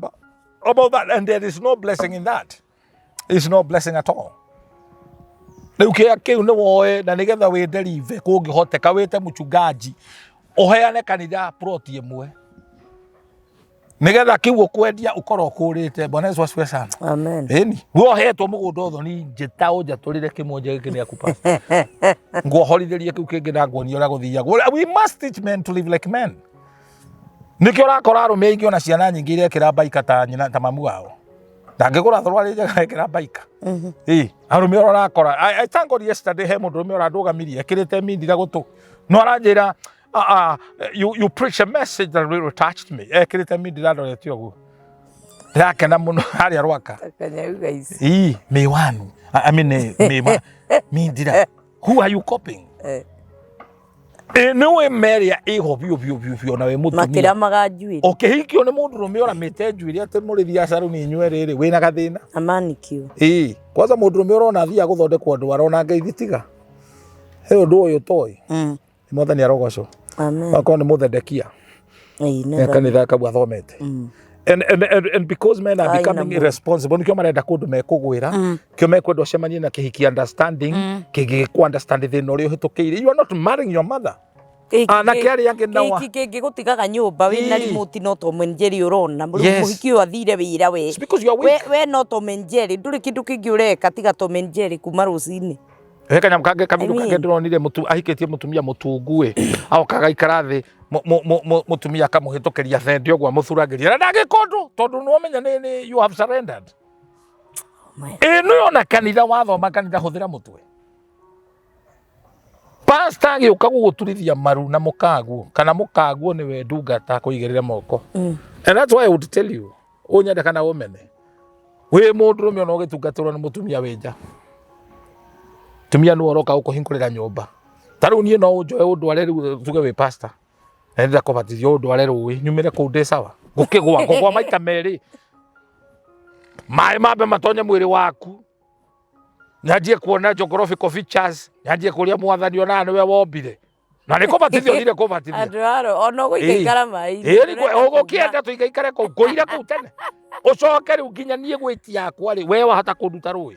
about that, and there is no blessing in that. It's no blessing at all. Rĩu kĩrĩa kĩu nĩ woe na nĩgetha wĩ deliver kũngĩhoteka wĩte mũchungaji ũheane kanitha plot ĩmwe nĩgetha kĩu ũkwendia ũkorwo ũkũrĩte. Bwana Yesu asifiwe sana. Amen. Ĩni we ũhetwo mũgũnda ũthoni njĩta ũnjatũrĩre kĩmwe njege gĩkĩ nĩ aku pastor. Nguohorithĩrie kĩu kĩngĩ na nguonie ũrĩa gũthiagwo. We must teach men to live like men. Nĩkĩo ũrakora arũme aingĩ ona ciana nyingĩ irekĩra baika ta nyina ta mamu wao. Ndangĩgũra thũrũarĩ njega ekĩra baika. Ĩ, arũme ũrĩa ũrakora. I thank God yesterday he mũndũrũme ũrandũgamirie ekĩrĩte mindira gũtũ. No aranjĩra, you preach a message that really touched me. Ekĩrĩte mindira ndorete ũguo. Ndĩrakena mũno harĩa Rwaka. Kanyauga ici. Ĩ, miwanu. I mean, miwa, mindira. Who are you copying? Ĩ, nĩ wĩ meria ĩho biũ biũ biũ biũ na wĩ mũtumia. Makĩramaga njuĩrĩ. Ũkĩhikio nĩ mũndũrũme ũramĩte njuĩrĩ atĩ mũrĩthi acaruni inyuĩ rĩrĩ wĩna gathĩna. Na manicure. Ĩ, kwanza mũndũrũme ũrona athiaga gũthondekwo ndwara ona ngeithi tiga. He ũndũ ũyũ ũtoĩ. Nĩ Mwathani arogocwo. Amen. Akorwo nĩ mũthendekia. Ĩ, Nĩ nĩ kanitha kau athomete. And because men are Ai, becoming na irresponsible, nikio marenda kũndũ mekũgwĩra, kĩo mekwenda ũcemanie na kĩhiki understanding, kĩngĩgĩkũ understand thĩna ũrĩa ũhĩtũkĩire. You are not marrying your mother. Anake arĩa angĩ nao Kĩhiki kĩngĩgũtigaga nyũmba wĩna Ĩ. remote no Tom and Jerry ũrona. Rĩu Yes. mũhiki ũyũ athire wĩra we. It's because you are We, weak. we no Tom and Jerry ndũrĩ kĩndũ kĩngĩ ũreka tiga Tom and Jerry kuma rũcinĩ. He kanyamũ kangĩ kabiru I mean. kangĩ ndĩronire ahikĩtie mũtumia mũtungu ĩ, agoka agaikara thĩ, mũtumia akamũhĩtũkĩria thendi ũguo amũthuragĩria na ndangĩka ũndũ tondũ nĩwamenya nĩ you have surrendered. My. Ĩno yona kanitha wathoma kanitha hũthĩra mũtwe. Pastor agĩũka gũgũturithia maru na mũkaguo kana mũkaguo nĩwe ndungata kũigĩrĩre moko. And that's why I would tell you, ũnyende kana ũmene, wĩ mũndũrũme ona ũgĩtungatĩrwo nĩ mũtumia wĩ nja, tumia nĩwe ũroka gũkũhingũrĩra nyũmba. Ta rĩu niĩ no ũnjoe ũndware rĩu tuge wĩ pastor na ndĩrenda kũbatithio ũndware rũĩ nyumĩre kũu ndĩ sawa, ngũkĩgwa ngũgwa maita merĩ, maĩ mambe matonye mwĩrĩ waku, nyanjie kuona geographical features, nyanjie kũria Mwathani ona nĩwe wombire na nĩ kũbatithio thire kũbatithio. Andũ aro ona ũgũikaikara maĩ-inĩ. Ĩĩ nĩ ũgũkĩenda tũikaikare kũu ngũire kũu tene ũcoke rĩu nginya niĩ gwĩti yakwa rĩ we wahota kũnduta rũĩ.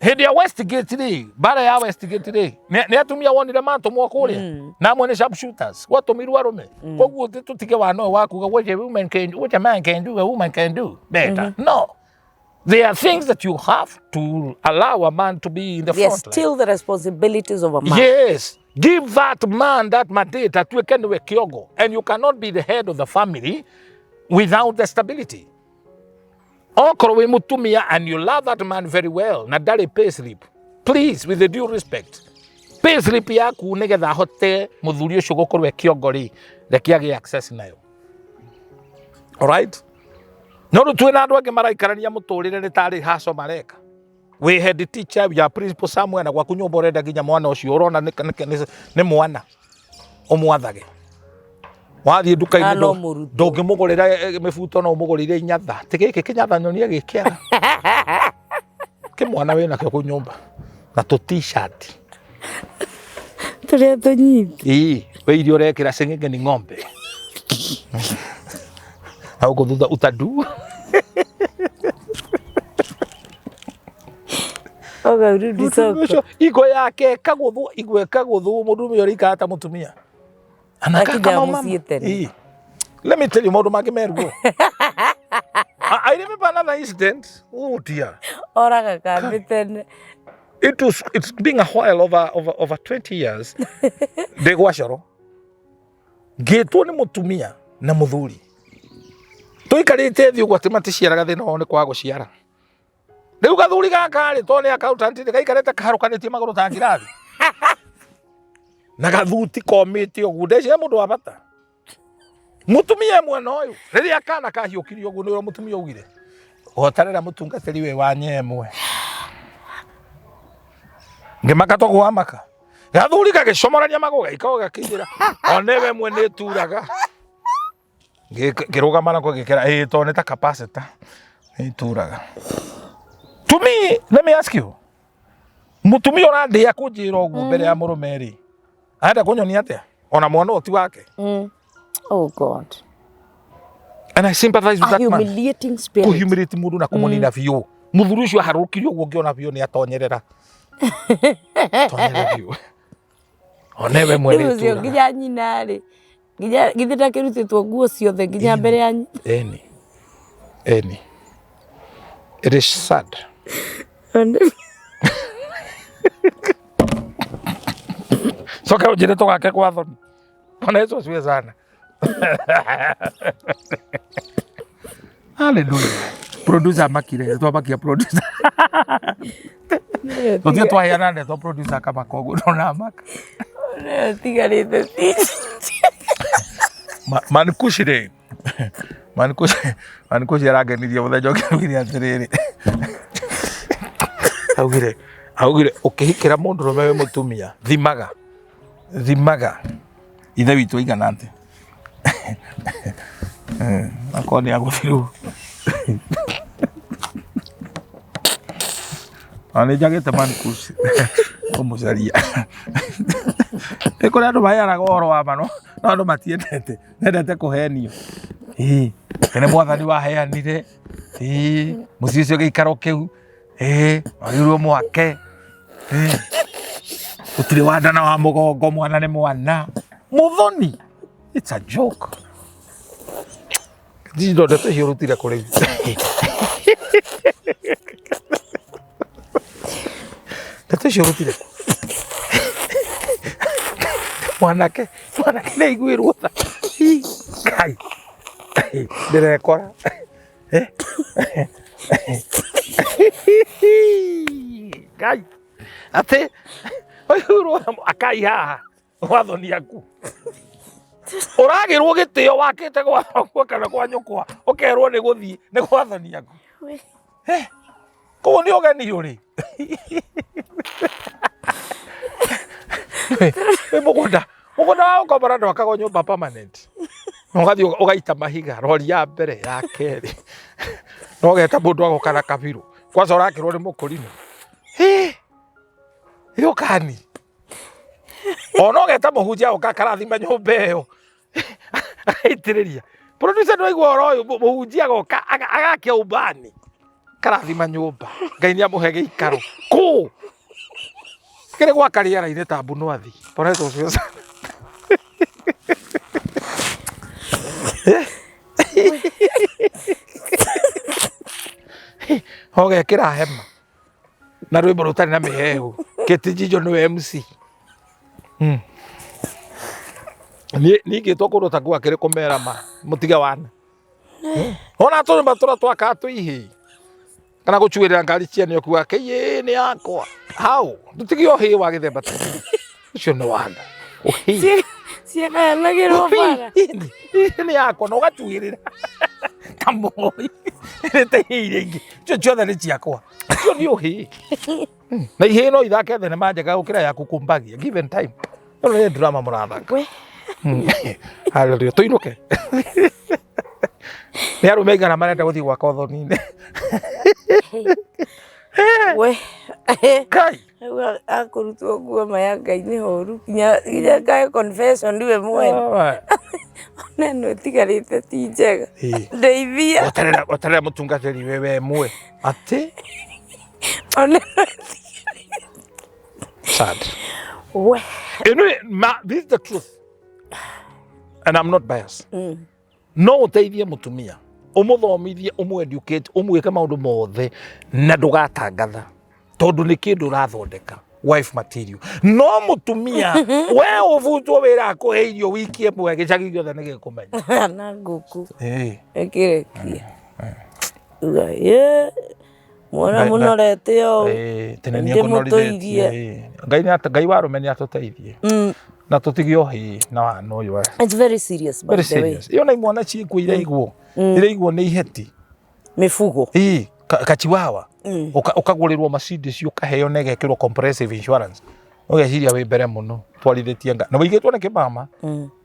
Hĩndĩ ya Westgate rĩ, mbara ya Westgate rĩ, nĩ atumia wonire matũmwo kũrĩa na amwe nĩ sharpshooters, gwatũmirwo arũme. Koguo tũtige wana ũyũ wa kuga what a woman can, what a man can do, a woman can do better. No, there are things that you have to allow a man to be in the They are front line. still the responsibilities of a man. Yes, give that man that mandate atuĩke nĩwe kĩongo, and you cannot be the head of the family without the stability. Okorwo wĩ mũtumia and you love that man very well na ndarĩ pay slip, please, with the due respect, pay slip yaku nĩgetha ahote mũthuri ũcio gũkorwo e kĩongo rĩ, reke agĩe access nayo. Alright? No rĩu twĩna andũ angĩ maraikarania mũtũrĩre nĩ tarĩ haco mareka. Wĩ head teacher ya principal somewhere na gwaku nyũmba ũrenda nginya mwana ũcio ũrona nĩ mwana ũmwathage. Wathiĩ nduka-inĩ Na no mũrutwo. ndũngĩmũgũrĩra mĩbuto no ũmũgũrĩire inyatha. Ti gĩkĩ kĩnyatha nyonie gĩkĩara. Kĩmwana wĩnakĩo kũu nyũmba na tũ t-shirt. Tũrĩa tũnyinyi. Ĩĩ, we iria ũrekĩra ceng'enge ni ng'ombe. Na gũkũ thutha utadu. Ũgaurudi Mũtumia soko. ũcio igo yake ĩkagũthwo, igo ĩkagũthwo, mũndũrũme ũrĩa aikaraga ta mũtumia. Anakaa Akinyaga kama mama. mũciĩ tene. Ĩĩ. Let me tell you maũndũ mangĩ meruo. I remember another incident. Oh dear. Oraga kambi tene. It's been a while, over 20 years. Ndĩ gwa coro. Ngĩtwo nĩ mũtumia na mũthuri. Tũikarĩte thĩ ũguo atĩ maticiaraga thĩna wao nĩ kwaga gũciara. Rĩu gathuri gaka rĩ, tondũ nĩ accountant rĩ, gaikarĩte kaharũkanĩtie magũrũ ta ngirathi. Na gathuti komĩte ũguo, ndeciria mũndũ wa bata. Mũtumia e mwena ũyũ, rĩrĩa kana kahiũkirio ũguo nĩ ũrĩa mũtumia augire. Ũhotarĩra mũtungatĩri wĩ wa nyemwe. Ngĩmaka to gwamaka. Gathuri gagĩcomorania magũrũ gagĩkorwo gakĩingĩra. One we mwene ĩturaga. Ngĩrũgama nako ngĩkĩra, ĩĩ tondũ nĩ ta capacitor. Nĩ ĩturaga. To me, let me ask you. Mũtumia ũrandĩa kũnjĩra ũguo mbere ya mũrũme rĩ, arenda kũnyonia atĩa? Ona mwana ũyũ ti wake. Oh God. And I sympathize with A that man. humiliating spirit. Kũhumiliate mũndũ na kũmũnina biũ. Mũthuri ũcio aharũkirio ũguo ngĩona biũ nĩ atonyerera. Tonyerera biũ. One we mwene Rĩu ũcio ĩturaga. nginya nyina rĩ, nginya githĩ ndakĩrutĩtwo nguo ciothe nginya mbere ya nyina. Eni. Eni. It is sad. Coka ũnjĩre tũgake kwa thoni. Bwana Yesu asifiwe sana. Hallelujah. Producer amakire, twamakia producer. Tũtige twaheana ndeto producer akamaka ũguo ndona amaka. Tigarĩte Mankushi rĩ, Mankushi arangenirie mũthenya ũngĩ augire atĩrĩrĩ, augire ũkĩhikĩra mũndũrũme wĩ mũtumia thimaga, thimaga ithe witũ aigana atĩa. Akorwo nĩ agũthirwo. Ona nĩ njagĩte Mankushi kũmũcaria. Nĩ kũrĩ andũ maheanaga ũhoro wa ma no andũ matiendete, mendete kũhenio. Ĩĩ, nĩ mwathani waheanire, ĩĩ, mũciĩ ũcio gĩikaro kĩu, ĩĩ, wagĩrĩirwo mwake, ĩĩ, gũtirĩ wa nda na wa mũgongo, mwana nĩ mwana. Mũthoni, it's a joke. Njindo ndeto icio ũrutire kũ rĩu? Ndeto icio ũrutire kũ? Mwanake, mwanake nĩ aiguĩrwo tha. Ii, Ngai, ndĩrekora. Ngai atä ũyũ akai haha wathoni aku ũragĩrwo gĩtĩo wakĩte gwa thoguo kana kwa nyũkwa ũkerwo nĩ gũthiĩ nĩ gwathoni aku. Koguo nĩ ũgeni ũrĩ wĩ mũgũnda mũgũnda wa gũkombora ndwakagwo nyũmba permanent, na ũgathiĩ ũgaita mahiga rori ya mbere ya kerĩ na ũgeta mũndũ agoka na kabirũ kwanza ũrakĩrwo nĩ mũkũrinũ. Hĩ, yũkani ona ũgeta mũhunjia agoka akarathima nyũmba ĩyo agaitĩrĩria. Producer, nĩwaigua ũhoro ũyũ? Mũhunjia agoka agakia ubani karathima nyũmba, Ngai nĩ amũhe gĩikaro kũ kĩrĩ gwaka rĩera-inĩ ta mbunwathi. Bwana Yesu asifiwe sana. Ũgekĩra hema na rwĩmbo rũtarĩ na mĩhehu, Kĩtijinjo nĩwe MC. Niĩ ningĩtwo kũndũ ta kũu akĩrĩ kũmera ma mũtige wana ona tũnyũmba tũrĩa twakaga tũihĩ kana gũcuĩrĩra ngari ciene ũkiuga kĩiyĩ nĩ yakwa hau ndũtige ũhĩ wa gĩthemba ta kĩu. Ũcio nĩ wana ũhĩ. Ciagayanagĩrwo bara. Ĩ nĩ yakwa na ũgacuĩrĩra kamoi ĩrĩte ihĩ iria ingĩ icio ciothe nĩ ciakwa, icio nĩ ũhĩ. Na ihĩ no ithake thenema njega gũkĩra yaku kumbagia given time. Ĩno nĩ drama mũrathaka. We. Hallelujah. Tũinũke. Nĩ arũme aigana marenda gũthiĩ gwaka ũthoni-inĩ? We. Kai. Rĩu akũrutwo nguo ma ya Ngai nĩ horu nginya nginya ngae confession niwe mwene. Alright. Ona ĩno ĩtigarĩte ti njega. Ĩĩ. Ndeithia. Weterera weterera mũtungatĩri wewe mwe. Atĩ Ona ĩno sad. We. Ĩno ma this is the truth. And I'm not biased. No ũteithie mũtumia ũmũthomithie, ũmũ educate, ũmwĩke maũndũ mothe na ndũgatangatha tondũ nĩ kĩndũ ũrathondeka wife material. No mũtumia we ũbutwo wĩra akũhe irio wiki ĩmwe, gĩcagi gĩothe nĩ gĩkũmenya. Na ngũkũ. Ĩĩ. Ĩkĩrekia. Uga ye. Mwana mũnorete ũũ. Ĩĩ, tene nĩ ngũnorithĩtie. Ndĩmũtũirie. Ngai nĩ Ngai wa arũme nĩ atũteithie na tũtige ũhĩ na wana ũyũ. It's very serious by very the way. Serious. Iyo na imwana ciĩkuo iraigwo iraigwo nĩ iheti. Mĩbugo. Ĩĩ, kachiwawa ũkagũrĩrwo Mercedes, ũkaheo na ĩgekĩrwo comprehensive insurance, ũgeciria wĩ mbere mũno twarithĩtie nga na wĩigĩtwo nĩ kĩmama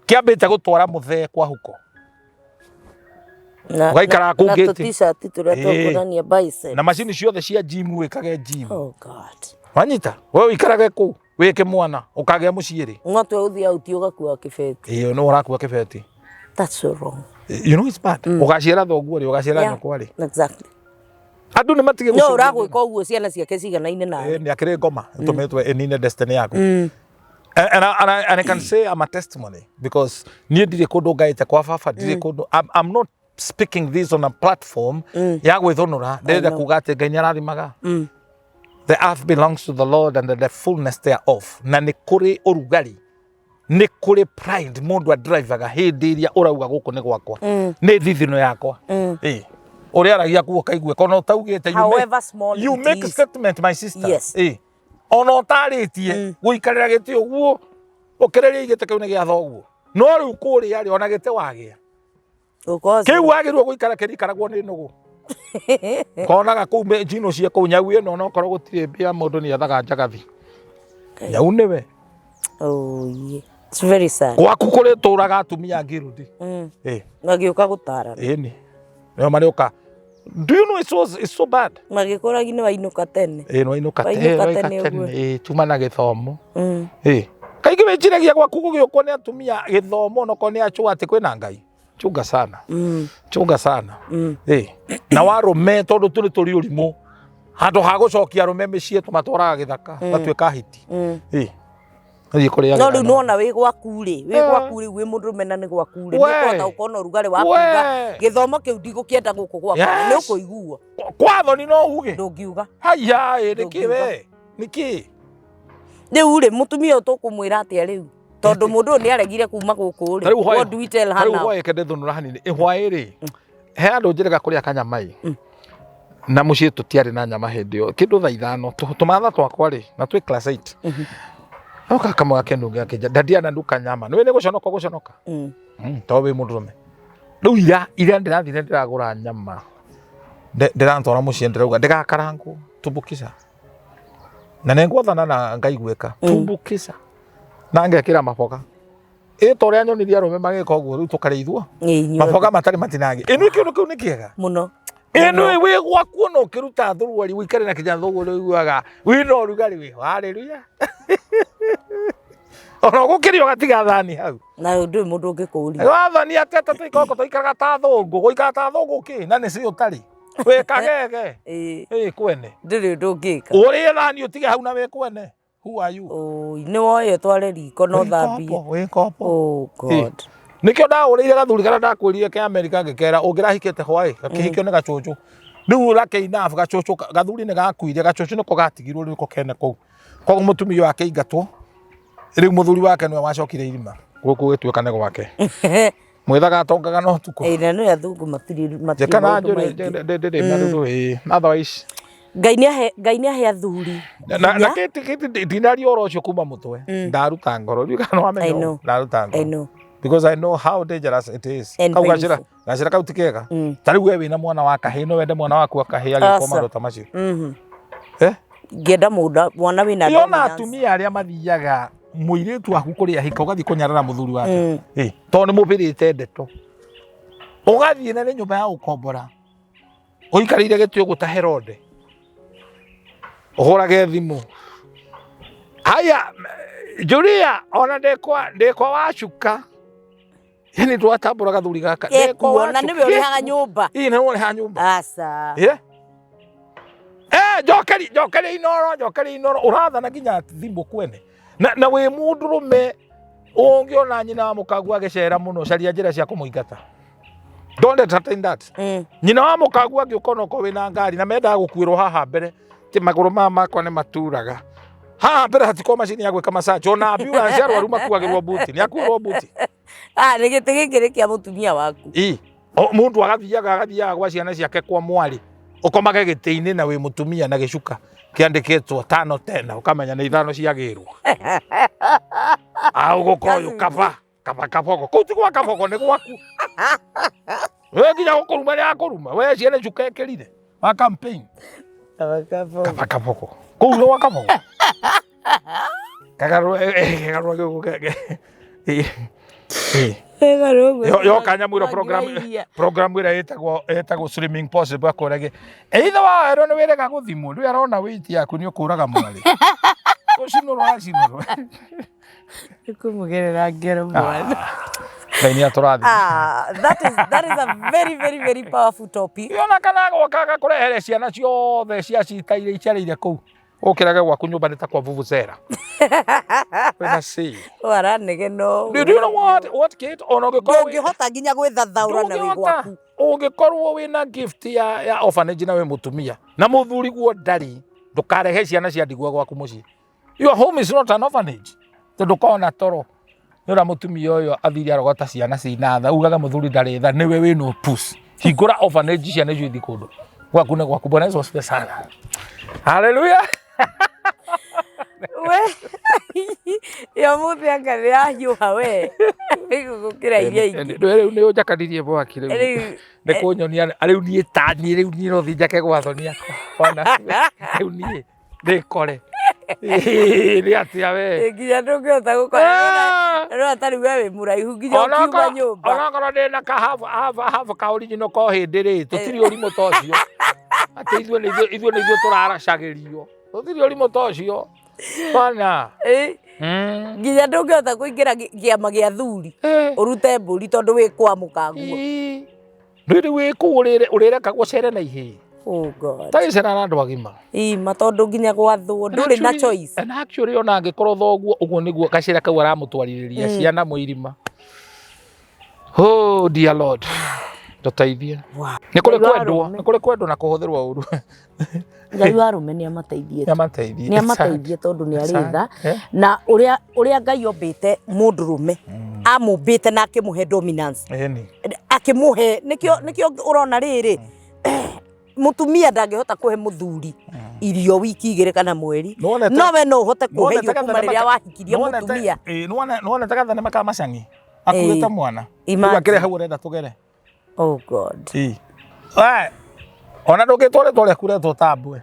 kĩambĩte gũtwara mũthee kwa huko. Na Ũgaikara kũu na gate. tũ-t-shirt tũrĩa tũkuonania bicep. Na macini ciothe cia gym, wĩkage gym. Oh God. Wanyita we ũikarage kũu wĩke mwana ũkagĩa mũciĩ rĩ. No twe ũthiĩ out ũgakua kĩbeti. Ĩĩ, no ũrakua kĩbeti. That's so wrong. You know it's bad. Ũgaciara thoguo rĩ, ũgaciara nyũkwa rĩ? Exactly. Andũ nĩ matige No gũcũngĩrĩria. ũragwĩka ũguo ciana ciake ciganaine nawe. Ĩĩ, nĩ akĩrĩ ngoma ĩtũmĩtwo ĩnine destiny yaku. And I can say I'm a testimony because niĩ ndirĩ kũndũ ngaĩte kwa baba, ndirĩ kũndũ. I'm not speaking this on a platform ya gwĩthũnũra, ndĩrenda kuga atĩ Ngai nĩ arathimaga. The earth belongs to the Lord and the fullness thereof. Na nĩ kũrĩ ũrugarĩ, nĩ kũrĩ pride mũndũ adrivaga hĩndĩ ĩrĩa ũrauga gũkũ nĩ gwakwa, nĩ thithino yakwa. Ĩĩ. Ũrĩa aragia kuo ũkaigue kona ũtaugĩte, you make, However small you it make is. statement, my sister. Yes. Ĩĩ. Ona ũtarĩtie gũikarĩra gĩtĩ ũguo ũkĩrĩria gĩtĩ kĩu nĩ gĩa thoguo, no rĩu kũrĩa rĩ ona gĩtĩ wagĩa Ũkoze. Kĩu wagĩrĩirwo gũikara kĩrikaragwo nĩ nũgũ konaga kũu njino cia kũu nyau ĩno onokorwo gũtirĩ mbĩa mũndũ nĩ ethaga njagathi nyau nĩwe. Oh, yeah. It's very sad. Gwaku kũrĩ tũraga atumia ngirudi. Ĩ. Magĩũka gũtarana. Ĩni nĩo marĩũka. Do you know it's so bad? Magĩkũragi nĩ wainũka tene. Ĩ, nĩwainũka Wainũka tene, tene tene ũguo. Ĩ, tuma na gĩthomo. Ĩ, kaingĩ wĩciragia gwaku gũgĩũkwo nĩ atumia gĩthomo onokorwo nĩ achũa atĩ kwĩna Ngai. Chunga sana. Chunga sana. Ĩ, na warũme tondũ tũrĩ tũrĩ ũrimũ handũ ha gũcokia arũme mĩciĩ tũmatwaraga gĩthaka matuĩka hiti. Ĩ, thiĩ kũrĩa. No rĩu nĩwona wĩ gwaku rĩ, wĩ gwaku rĩu wĩ mũndũrũme na nĩ gwaku rĩ, We. nĩ ũkũhota gũkorwo na ũrugarĩ wa kuga We. gĩthomo kĩu ndigũkĩenda gũkũ gwakwa. Yes. Nĩ ũkũiguo. Kwa thoni no uge. Ndũngiuga. Haya, ĩ, nĩkĩ? Ndũngiuga. We nĩkĩ? Rĩu rĩ, mũtumia ũyũ tũkũmwĩra atĩa rĩu? Tondũ mũndũ ũyũ nĩ aregire kuma gũkũ rĩ. What do we tell her Tarĩu now? hwaĩ kende thũnũra hanini. Ĩ, hwaĩ rĩ, he andũ njĩrĩga kũrĩa kanyama ĩ. Na mũciĩ tũtiarĩ na nyama hĩndĩ ĩyo, kĩndũ thaa 5, tũmatha twakwa rĩ, na twĩ class 8. Oka kamwe gakĩnunga akĩnja, "Daddy, ananuka nyama." Nĩwe nĩ gũconoka gũconoka. To wĩ mũndũrũme. Rĩu ira ira ndĩrathire ndĩragũra nyama. Ndĩratwara mũciĩ, ndĩrauga ndĩgakarangwo, tumbukiza. Na nĩngwathana na ngaiguĩka, tumbukiza. Na ngekĩra maboga. Ĩ ta ũrĩa nyonirie arũme magĩka ũguo, rĩu tũkarĩithwo. Ĩ, inyuothe. Maboga matarĩ matinangie. Ĩ nĩ kĩndũ kĩu nĩ kĩega. Mũno. Ĩ nĩ wĩ gwaku ona ũkĩruta thuruarĩ ũikare na kĩnjatha ũguo nĩ ũiguaga wĩna ũrugarĩ wĩho. Hallelujah. Ona ũgũkĩria ũgatiga thani hau. Na ndũrĩ mũndũ ũngĩkũria. Wathani atĩa ta tũikoko tũikaraga ta thũngũ, gũikara ta thũngũ kĩ na nĩ ci ũtarĩ. Wĩ kagege. Ĩ, Ĩ kwene. ndũrĩ ũndũ ũngĩka. Ũrĩe thani ũtige hau na wĩ kwene. Who are you? Oi, nĩ woye ũtware riko na Wĩ ũthambie. kopo, wĩ kopo. Oh God. Nĩkĩo ndahũrĩire gathuri karĩa ndakwĩrire ke Amerika, ngĩkera ũngĩrahikĩte hwaĩ gakĩhikio nĩ gacũcũ. Rĩu lucky enough, gacũcũ gathuri nĩ gakuire, gacũcũ nĩko gatigirwo, rĩu nĩko kene kũu. Koguo mũtumia wake aingatwo, rĩu mũthuri wake nĩwe wacokire irima gũkũ gũgĩtuĩka nĩ gwake. Mwĩthaga atongaga na ũtukũ. Ĩ, na nĩ athũngũ matirĩ matirĩ Njĩka na maũndũ njũrĩ maingĩ. ndĩrĩ marũrũ ĩ otherwise. Ngai nĩ ahe athuri na hinya. Kĩti ndinaria ũhoro ũcio kuma mũtwe, ndaruta ngoro rĩu kana I wamenya know. ũũ, ndaruta I ngoro know. because I know how dangerous it is. And Kau gacĩra painful. gacĩra kau ti kega. Ta rĩu we wĩna mwana wa kahĩĩ, no wende mwana waku wa kahĩĩ agĩkwo Aca. maũndũ ta macio? Eh? Ngĩenda mũndũ mwana wĩna Ĩ, ona dominance. atumia arĩa mathiaga mũirĩtu waku kũrĩa ahika, ũgathiĩ kũnyarara mũthuri wake. Ĩ, tondũ nĩ mũbĩrĩte ndeto, ũgathiĩ na nĩ nyũmba ya gũkombora, ũikarĩire gĩtĩ ũguo ta Herode, ũhũrage thimũ, "Haya Julia, ona ndĩkwa wacuka." Yani ndwatambũra gathuri gaka, "Ndĩkwa Ekuo na wacuka." nĩwe ũrĩhaga nyũmba. Ĩ, nĩwe ũrĩhaga nyũmba. Aca. Yeah. Eh, njokeri njokeri inoro, njokeri inoro, ũrathana nginya thimũ kwene. Na wĩ mũndũrũme ũngĩona nyina wa mũkagu agĩcera mũno, caria njĩra cia kũmũingata. Don't entertain that. Nyina wa mũkagu angĩũka onokorwo wĩna ngari na mendaga gũkuĩrwo haha mbere, ti magũrũ maya makwa nĩ maturaga. Haha mbere hatikorwo macini ya gwĩka massage, ona ambulance arwaru makuagĩrwo buti, nĩ akuĩrwo buti. Ah, nĩ gĩtĩ gĩkĩ nĩ kĩa mũtumia waku. Ĩ, o, mũndũ agathiaga gwa ciana ciake kwa mwarĩ, ũkomage gĩtĩ-inĩ na wĩ mũtumia na gĩcuka kĩandĩkĩtwo tano tena, ũkamenya nĩ 5 ciagĩrwo. Au gũka ũyũ kaba kaba kabogo kũu ti gwa kabogo, nĩ gwaku we, nginya gũkũruma nĩ akũruma we, ciana cuka ĩkĩrire wa campaign. Kaba kabogo. Kaba kabogo kũu nĩ gwa kabogo, kagarũra kagarũra gĩũkũ. Yoka nyamũ ĩro program program ĩrĩa ĩtagwo Slimming Possible, akũrage either wa erwo nĩ wĩrega gũthimwo, ndũĩ arona weight yaku nĩ ũkũraga mwarĩ ũcinũrwo acinũrwo. Nĩkũmũgerera ngero mwana. Ngai nĩ atũrathime. Ah, that is a very very very powerful topic. Yona kana goka gakũrehere ciana ciothe cia cita iria icereire kũu, ũkĩrage gwaku nyũmba nĩ ta kwa vuvuzela wĩna c Waranegeno. Do you know what Kate, ona ũngĩkorwo Ndũngĩhota nginya gwĩthathaũra na wĩ ndũngĩhota. gwaku. Ũngĩkorwo wĩna gift ya orphanage na wĩ mũtumia na mũthuri guo ndarĩ, ndũkarehe ciana cia ndigwa gwaku mũciĩ. Your home is not an orphanage, tondũ ndũkoragwo toro nĩ ũrĩa mũtumia ũyũ athire arogota ciana cina tha, ugaga mũthuri ndarĩ tha, nĩwe wĩna pus hingũra orphanage, ciana icio ithi kũndũ. Gwaku nĩ gwaku. Bwana Yesu asifiwe sana, haleluya. We yo mũthĩ anga nĩ yahiũha we gũkĩra iria ingĩ. Rĩu nĩ ũnjakanirie mwaki rĩu. Rĩu Nĩ kũnyonia rĩu niĩ ta niĩ rĩu niĩ no thiĩ njake gwathoni akwa ona rĩu niĩ ndĩkore nĩ atĩa we. Nginya ndũngĩhota gũkora rora ta rĩu we wĩ mũraihu nginya ũkiuma nyũmba. Onokorwo ndĩna ka half half half ka original ko hĩndĩ rĩ, tũtirĩ ũrimũ ta ũcio atĩ ithuĩ nĩ ithuĩ tũraracagĩrio, tũtirĩ ũrimũ ta ũcio bana. Ĩ, nginya ndũngĩhota kũingĩra kĩama gĩa thuri ũrute mbũri tondũ wĩ kwa mũkaguo. Rĩrĩ wĩ kũu ũrĩrekagwo cere na ihĩĩ. Oh God. Tagĩcera na andũ agima. Ima tondũ nginya gwathwo ndũrĩ na choice. And actually ona angĩkorwo thoguo ũguo nĩguo gacĩra kau aramũtwarithĩria ciana mwĩirima. Oh dear Lord, tũteithie. Nĩ kũrĩ Ngai wa kwendwo arũme. Nĩ kũrĩ kwendwo na kũhũthĩrwo ũru. Ngai wa arũme nĩ amateithie. Nĩ amateithie. Nĩ amateithie tondũ nĩ arĩ tha. Eh? Na ũrĩa Ngai ombĩte mũndũrũme, amũmbĩte na akĩmũhe dominance. Ĩni. Akĩmũhe nĩkĩo ũrona rĩrĩ. Mutumia ndangĩhota kũhe mũthuri irio wiki 2 kana mweri. Nĩwonete- No we no ũhote kũhe Nĩwonete irio kuma gathenema rĩrĩa wahikirie mũtumia. Nĩwonete gathenema ka macang'i akuĩte Ĩĩ. mwana rĩu Imagine. akĩrĩ hau ũrenda tũgere. Oh God. Ĩĩ. We, ona ndũngĩtwo rĩtwa rĩaku retwo tambwe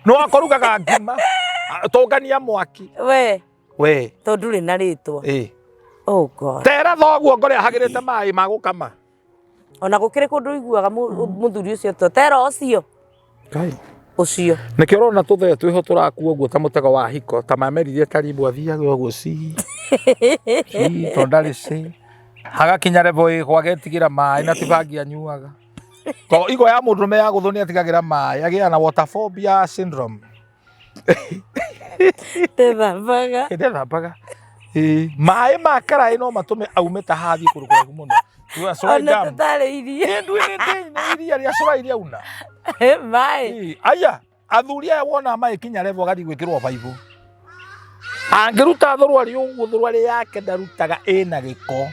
nĩ wakũrugaga ngima tũngania mwaki We we tondũ ndũrĩ na rĩtwa. Ĩĩ. Oh God. Tera thoguo ngore ahagĩrĩte maĩ ma gũkama. Ona gũkĩrĩ kũndũ ũiguaga mũthuri ũcio to tera ũcio Ngai. Ũcio. Nĩkĩo ũrona tũthee twĩho tũrakua ũguo ta mũtego wa hiko ta mameririe tarimbo athiaga ũguo ci ci tondũ ndarĩ ci hagakinya level ĩho agetigĩra maĩ na ti bangi anyuaga to igo ya mũndũrũme ya gũthwo nĩ atigagĩra maĩ agĩaga na water phobia syndrome. Ndethambaga. Ndethambaga. Ĩĩ, maĩ ma karaĩ no matũme aume ta hathiĩ kũndũ kũraihu mũno. Tuga Corai Ona Dam. tũtarĩirie. Ĩ, ndũĩ nĩ iria rĩa Corai rĩauna. Maĩ. Ĩĩ, aya athuri aya wona magĩkinya level agathiĩ gwĩkĩrwo baibũ angĩruta thũrwari ũguo thũrwari yake ndarutaga ĩna gĩko.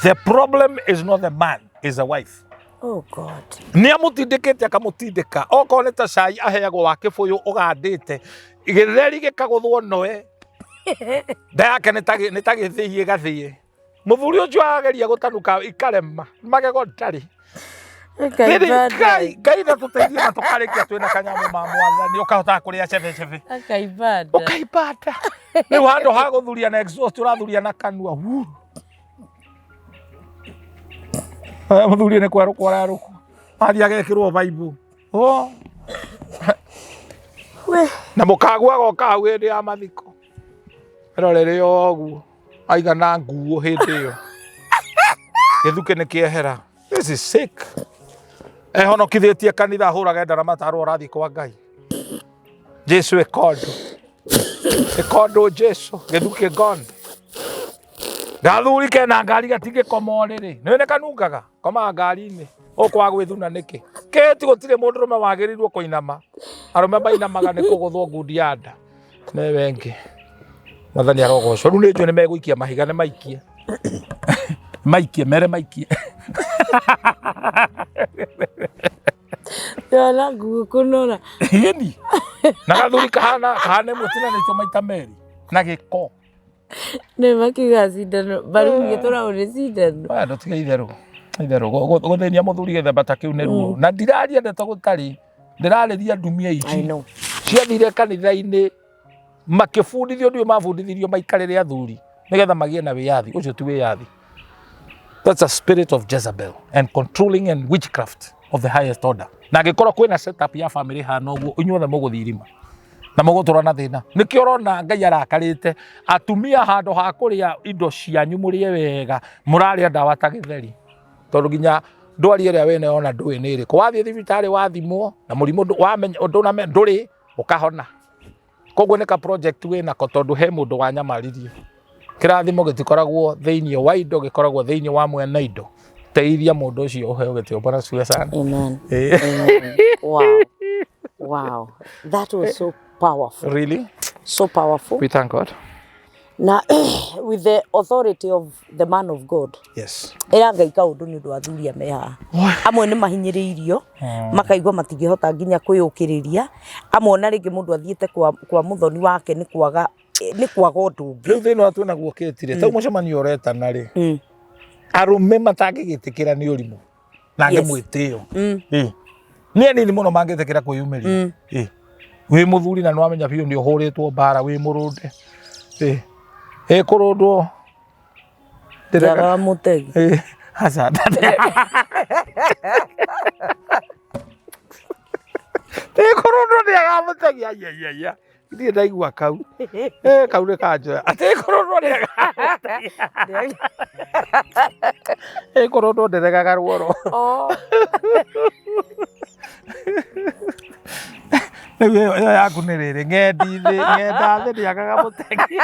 The problem is not the man, is the wife. Oh God. Nĩ amũtindĩkĩte akamũtindĩka okorwo nĩ ta cai aheagwo wa kĩbũyũ ũgandĩte gĩtheri gĩkagũthwo noe nda yake nĩ ta gĩthĩi ĩgathĩe mũthuri ũcio ageria gũtanuka ikarema magego ndarĩ. Rĩrĩ, Akaibanda. Ngai Ngai na tũteithie na tũkarĩkia twĩna kanyamũ ma mwathani ũkahotaga kũrĩa cebecebe. Akaibanda. Ũkaibanda rĩu handũ ha gũthuria na exhaust ũrathuria na kanua. Wu. Eh, mũthuri nĩ kwerũkwo arerũkwo athiĩ agekĩrwo baibũ. Oh. We. Na mũkagua agoka hau hĩndĩ ya mathiko erorere ũguo aigana nguo hĩndĩ ĩyo gĩthukĩ nĩ kĩehera. This is sick. Ehonokithĩtie kanitha ahũrage ndarama tarwo ũrathiĩ kwa Ngai. Jesu ĩkondo ĩkondo Jesu gĩthukĩ gone. Gathuri kena ngari gatingĩkoma ũrĩrĩ nĩ nĩ kanungaga komaga ngari-inĩ ũkwaga gwĩthuna nĩkĩ kĩti gũtirĩ mũndũrũme wagĩrĩirwo kũinama arũme mainamaga nĩ kũgũthwo ngundi ya nda newe ngĩ mwathani arogocwo. Rĩu nĩ njũĩ nĩ megũikia mahiga nĩ maikie maikie mere maikie. Ndona nguo kũnora. Ĩni na gathuri kahana kahana ĩmwe tinanĩtio maita merĩ na gĩko. Nĩ makiuga cindano mbaru gĩtũragwo nĩ cindano. Aya ndũtige itherũ itherũ gũthĩnia mũthuri gĩthemba ta kĩu nĩ ruo na ndiraria ndeto gũtarĩ ndĩrarĩria ndumia I ici know. Ciathire kanitha-inĩ makĩbundithio ndiũ mabundithirio maikarĩre athuri nĩgetha magĩe na wĩyathi ũcio ti wĩyathi. That's a spirit of Jezebel and controlling and witchcraft of the highest order. Na angĩkorwo kwĩna setup ya family hana ũguo inyuothe mũgũthiĩ irima na mũgũtũra na thĩna. Nĩkĩo ũrona Ngai arakarĩte atumia handũ ha kũrĩa indo cianyu mũrĩe wega mũrarĩa ndawa ta gĩtheri tondũ nginya ndwari ĩrĩa wĩnayo ona ndũĩ nĩ ĩrĩkũ wathiĩ thibitarĩ wathimwo na mũrimũ wamenya ndũname ndũrĩ ũkahona koguo nĩ ka project wĩnako tondũ he mũndũ wanyamaririe. Kĩrathimo gĩtikoragwo thĩinĩ wa indo gĩkoragwo thĩinĩ wa mwene indo. Teithia mũndũ ũcio ũheo gĩtĩo. Bwana asifiwe sana. Amen. Eh. Amen. Wow. Wow. That was so powerful. Really? So powerful. We thank God. Na with the authority of the man of God. Yes. Ĩra Ngai kaũndũ nĩ ũndũ wa athuri aya me haha. Amwe nĩ mahinyĩrĩirio makaigua matingĩhota nginya kwĩyũkĩrĩria amwe ona rĩngĩ mũndũ athiĩte kwa mũthoni wake nĩ kwaga ũndũ ũngĩ. Rĩu thĩna ũrĩa twĩnaguo kĩtire tau mũcemanio ũretana rĩ arũme matangĩgĩtĩkĩra nĩ ũrimũ na Yes. mwĩtĩo. Ĩ. Nĩ anini mũno mangĩtĩkĩra kwĩyumĩria. Ĩ. Wĩ mũthuri na nĩwamenya biũ nĩ ũhũrĩtwo mbara wĩ mũrũnde. Ĩ. Ĩ kũrũndwo. Njagaga mũtegi. Ĩ. Aca. Ĩ kũrũndwo nĩ agamũtegi aiaiaia. Ndirĩ ndaigua kau. Ĩ kau nĩ kanjoya. Atĩ kũrũndwo nĩ agamũtegi. Ĩ kũrũndwo ndĩregaga ruoro. Oh. Rĩu ĩyo yaku nĩ rĩrĩ ng'endi thĩ ng'enda thĩ ndĩagaga mũtegi.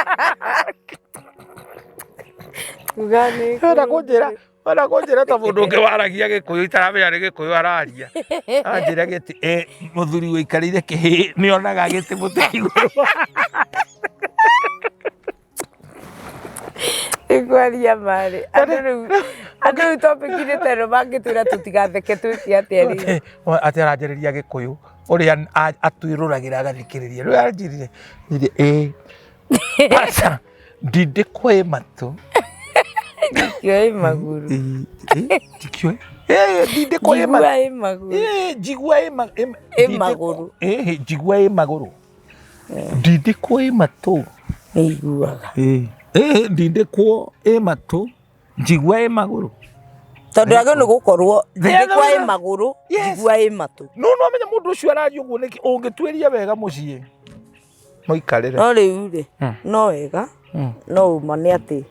Kuga nĩ Wenda kũnjĩra wenda kũnjĩra ta mũndũ ũngĩ waragia gĩkũyũ itaramenya nĩ gĩkũyũ araria anjĩra gĩtĩ mũthuri ũikarĩire kĩhĩ nĩonaga gĩtĩ mũtĩ igũrũ. Kwaria marĩ andũ rĩu, andũ rĩu topic inĩ ta ĩno mangĩtwĩra tũtigatheke twĩke atĩa rĩu? Atĩ aranjarĩria Gĩkũyũ ũrĩa atwĩrũragĩra agathikĩrĩria. Rĩu aranjĩrire ndirĩ ĩ aca ndindĩkwo ĩ matũ. Ndikĩoĩ magũrũ. Ndikĩoĩ. Ndindĩkwo ĩ matũ. Njigua ĩ magũrũ. Njigua ĩ magũrũ. Njigua ĩ magũrũ. Ndindĩkwo ĩ matũ. Nĩ iguaga. Ndindĩkwo ĩ matũ. Njigua ĩ magũrũ. Tondũ agĩrĩirwo nĩ gũkorwo ndindĩkwo ĩ magũrũ, njigua ĩ matũ. No no menya mũndũ ũcio araria ũguo nĩkĩ ũngĩtuĩria wega mũciĩ mũikarĩre. No rĩu rĩ, no wega, no ũma nĩ atĩ,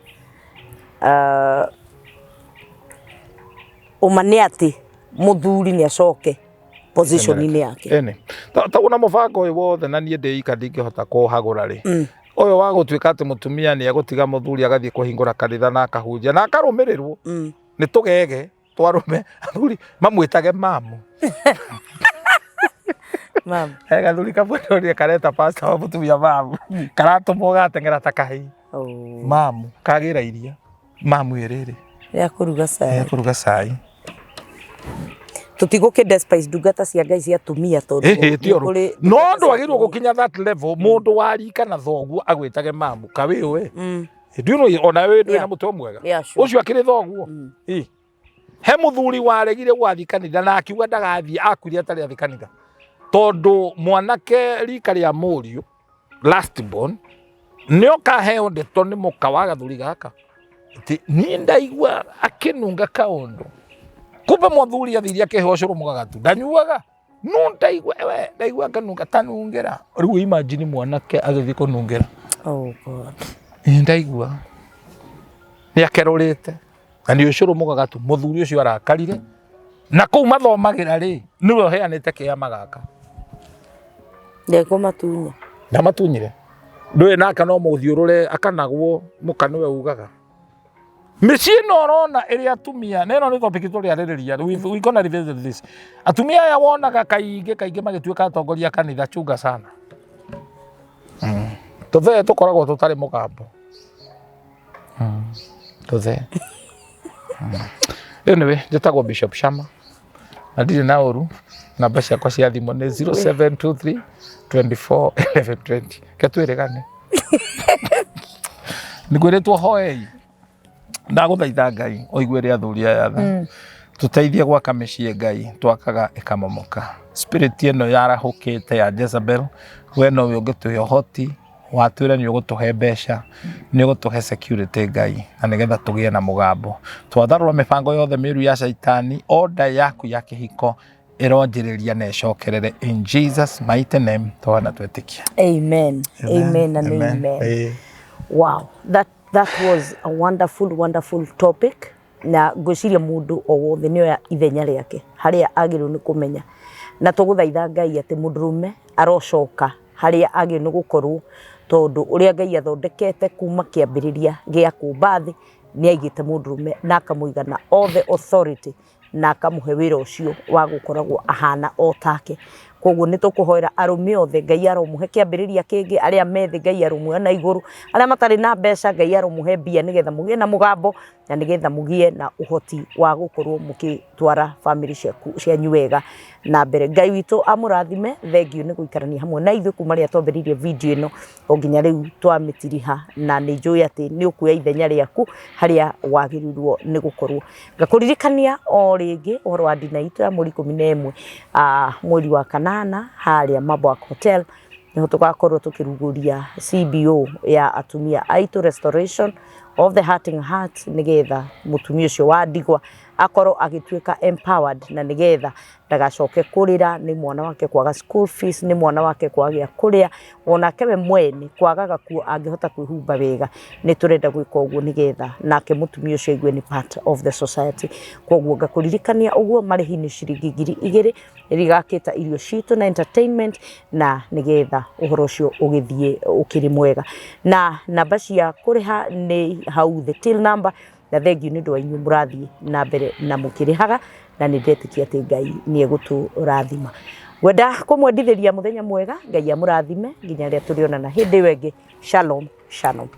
ũma nĩ atĩ mũthuri nĩ acoke position-inĩ yake. Ĩni. Ta na mũbango ũyũ wothe na niĩ ndĩ ika ndingĩhota kũhagũra rĩ. Ũyũ wa gũtuĩka atĩ mũtumia nĩ egũtiga mũthuri agathiĩ kũhingũra kanitha na akahunjia na akarũmĩrĩrwo nĩ tũgege twarũme athuri mamwĩtage mamu. Mamu. He gathuri kamwe ndonire kareta pastor wa mũtumia mamu. Karatũmwo gateng'era ta kahĩĩ. Oh. Mamu kagĩra iria. Mamu ĩrĩrĩ. Rĩa kũruga cai. Rĩa kũruga cai. Tũtigũkĩ despise ndungata cia Ngai cia atumia tondũ Ĩhĩ, ti ũru. No ndwagĩrĩirwo gũkinya that level mũndũ wa rika na thoguo agwĩtage mamu ka wĩũĩ. Ndiũĩ ona wewe ndwĩ na mũtwe mwega. Ũcio akĩrĩ thoguo. Ĩ. He mũthuri waregire gwathiĩ kanitha na akiuga ndagathiĩ, akuire atarĩ athiĩ kanitha. Tondũ mwanake rika rĩa mũriũ last born nĩ okaheo ndeto nĩ mũka wa gathuri gaka. Atĩ niĩ ndaigua akĩnunga kaũndũ. Kumbe mũthuri athire akĩheo ũcũrũ mũgagatu ndanyuaga. No ndaigua we ndaigua akanunga tanungĩra. Rĩu imagine mwanake agĩthiĩ kũnungĩra. Oh God. Ĩ ndaigua nĩ akerũrĩte na nĩ ũcũrũ mũgagatu. Mũthuri ũcio arakarire na kũu mathomagĩra rĩ nĩwe ũheanĩte kĩama gaka. Ndekũmatunya. Ndamatunyire. Ndũĩ nake no mũthiũrũre akanagwo mũka nĩwe ugaga. Mĩciĩ ĩno ũrona ĩrĩa atumia, na ĩno nĩ topic tũrĩarĩrĩria, we gonna revisit this. Atumia aya wonaga kaingĩ kaingĩ magĩtuĩka atongoria a kanitha, chunga sana. Tũthee tũkoragwo tũtarĩ mũgambo. Tũthee. Anyway, njĩtagwo Bishop Shama na ndirĩ na ũru. Namba ciakwa cia thimũ nĩ 0723 24 11 20. Ke twĩrĩgane. Nĩngwĩrĩtwo hoei. Ndagũthaitha Ngai ũiguĩre athuri aya tha. Tũteithie gwaka mĩciĩ Ngai twakaga ĩkamomoka. Spirit ĩno yarahũkĩte ya Jezebel, we nowe ũngĩtũhe ũhoti, watwĩra nĩ ũgũtũhe mbeca, nĩ ũgũtũhe security Ngai, na nĩgetha tũgĩe na mũgambo. Twatharũra mĩbango yothe mĩũru ya caitani, order yaku ya kĩhiko ĩronjĩrĩria na ĩcokerere in Jesus mighty name, twana twĩtĩkia. Amen. Amen and amen. Amen. Wow, that was a wonderful, wonderful topic. Na ngwĩciria mũndũ o wothe nĩ oya ithenya rĩake harĩa agĩrĩirwo nĩ kũmenya. Na tũgũthaitha Ngai atĩ mũndũrũme arocoka harĩa agĩrĩirwo nĩ gũkorwo, tondũ ũrĩa Ngai athondekete kuma kĩambĩrĩria gĩa kũmba thĩ nĩ aigĩte mũndũrũme na akamũiga na all the authority na akamũhe wĩra ũcio wa gũkoragwo ahana o take. Koguo nĩ tũkũhoera arũme othe Ngai aromũhe kĩambĩrĩria kĩngĩ, arĩa me thĩ Ngai aromuoya na igũrũ, arĩa matarĩ na mbeca Ngai aromũhe mbia nĩgetha mũgĩe na mũgambo na nĩgetha mũgĩe na ũhoti wa gũkorwo mũgĩtwara bamĩrĩ cianyu wega na mbere. Ngai witũ amũrathime, thengiũ nĩ gũikarania hamwe na ithuĩ kuma rĩrĩa twambĩrĩirie video ĩno o nginya rĩu twamĩtiriha, na nĩ njũĩ atĩ nĩ ũkuoya ithenya rĩaku harĩa wagĩrĩirwo nĩ gũkorwo. Ngakũririkania o rĩngĩ ũhoro wa ndina itũ ya mweri 11 mweri wa kanana harĩa Mabwak Hotel, nĩho tũgakorwo tũkĩrugũria CBO ya atumia aitũ, Restoration of the Hurting Heart, nĩgetha mũtumia ũcio wa ndigwa akorwo agĩtuĩka empowered, na nĩgetha ndagacoke kũrĩra nĩ mwana wake kwaga school fees, nĩ mwana wake kwaga gĩa kũrĩa, onake we mwene kwaga gakuo angĩhota kwĩhumba wega. Nĩ tũrenda gwĩka ũguo nĩgetha nake mũtumia ũcio aigue nĩ part of the society. Koguo ngakũririkania ũguo, marĩhi nĩ ciringi 2000 rigakĩta irio citũ na entertainment, na nĩgetha ũhoro ũcio ũgĩthiĩ ũkĩrĩ mwega. Na namba cia kũrĩha nĩ hau thĩ, till number, na thengiũ nĩ ũndũ wa inyuĩ mũrathiĩ na mbere na mũkĩrĩhaga, na nĩ ndetĩkia atĩ Ngai nĩ egũtũrathima. Ngwenda kũmwendithĩria mũthenya mwega, Ngai amũrathime nginya rĩrĩa tũrĩonana hĩndĩ ĩyo ĩngĩ. Shalom, shalom.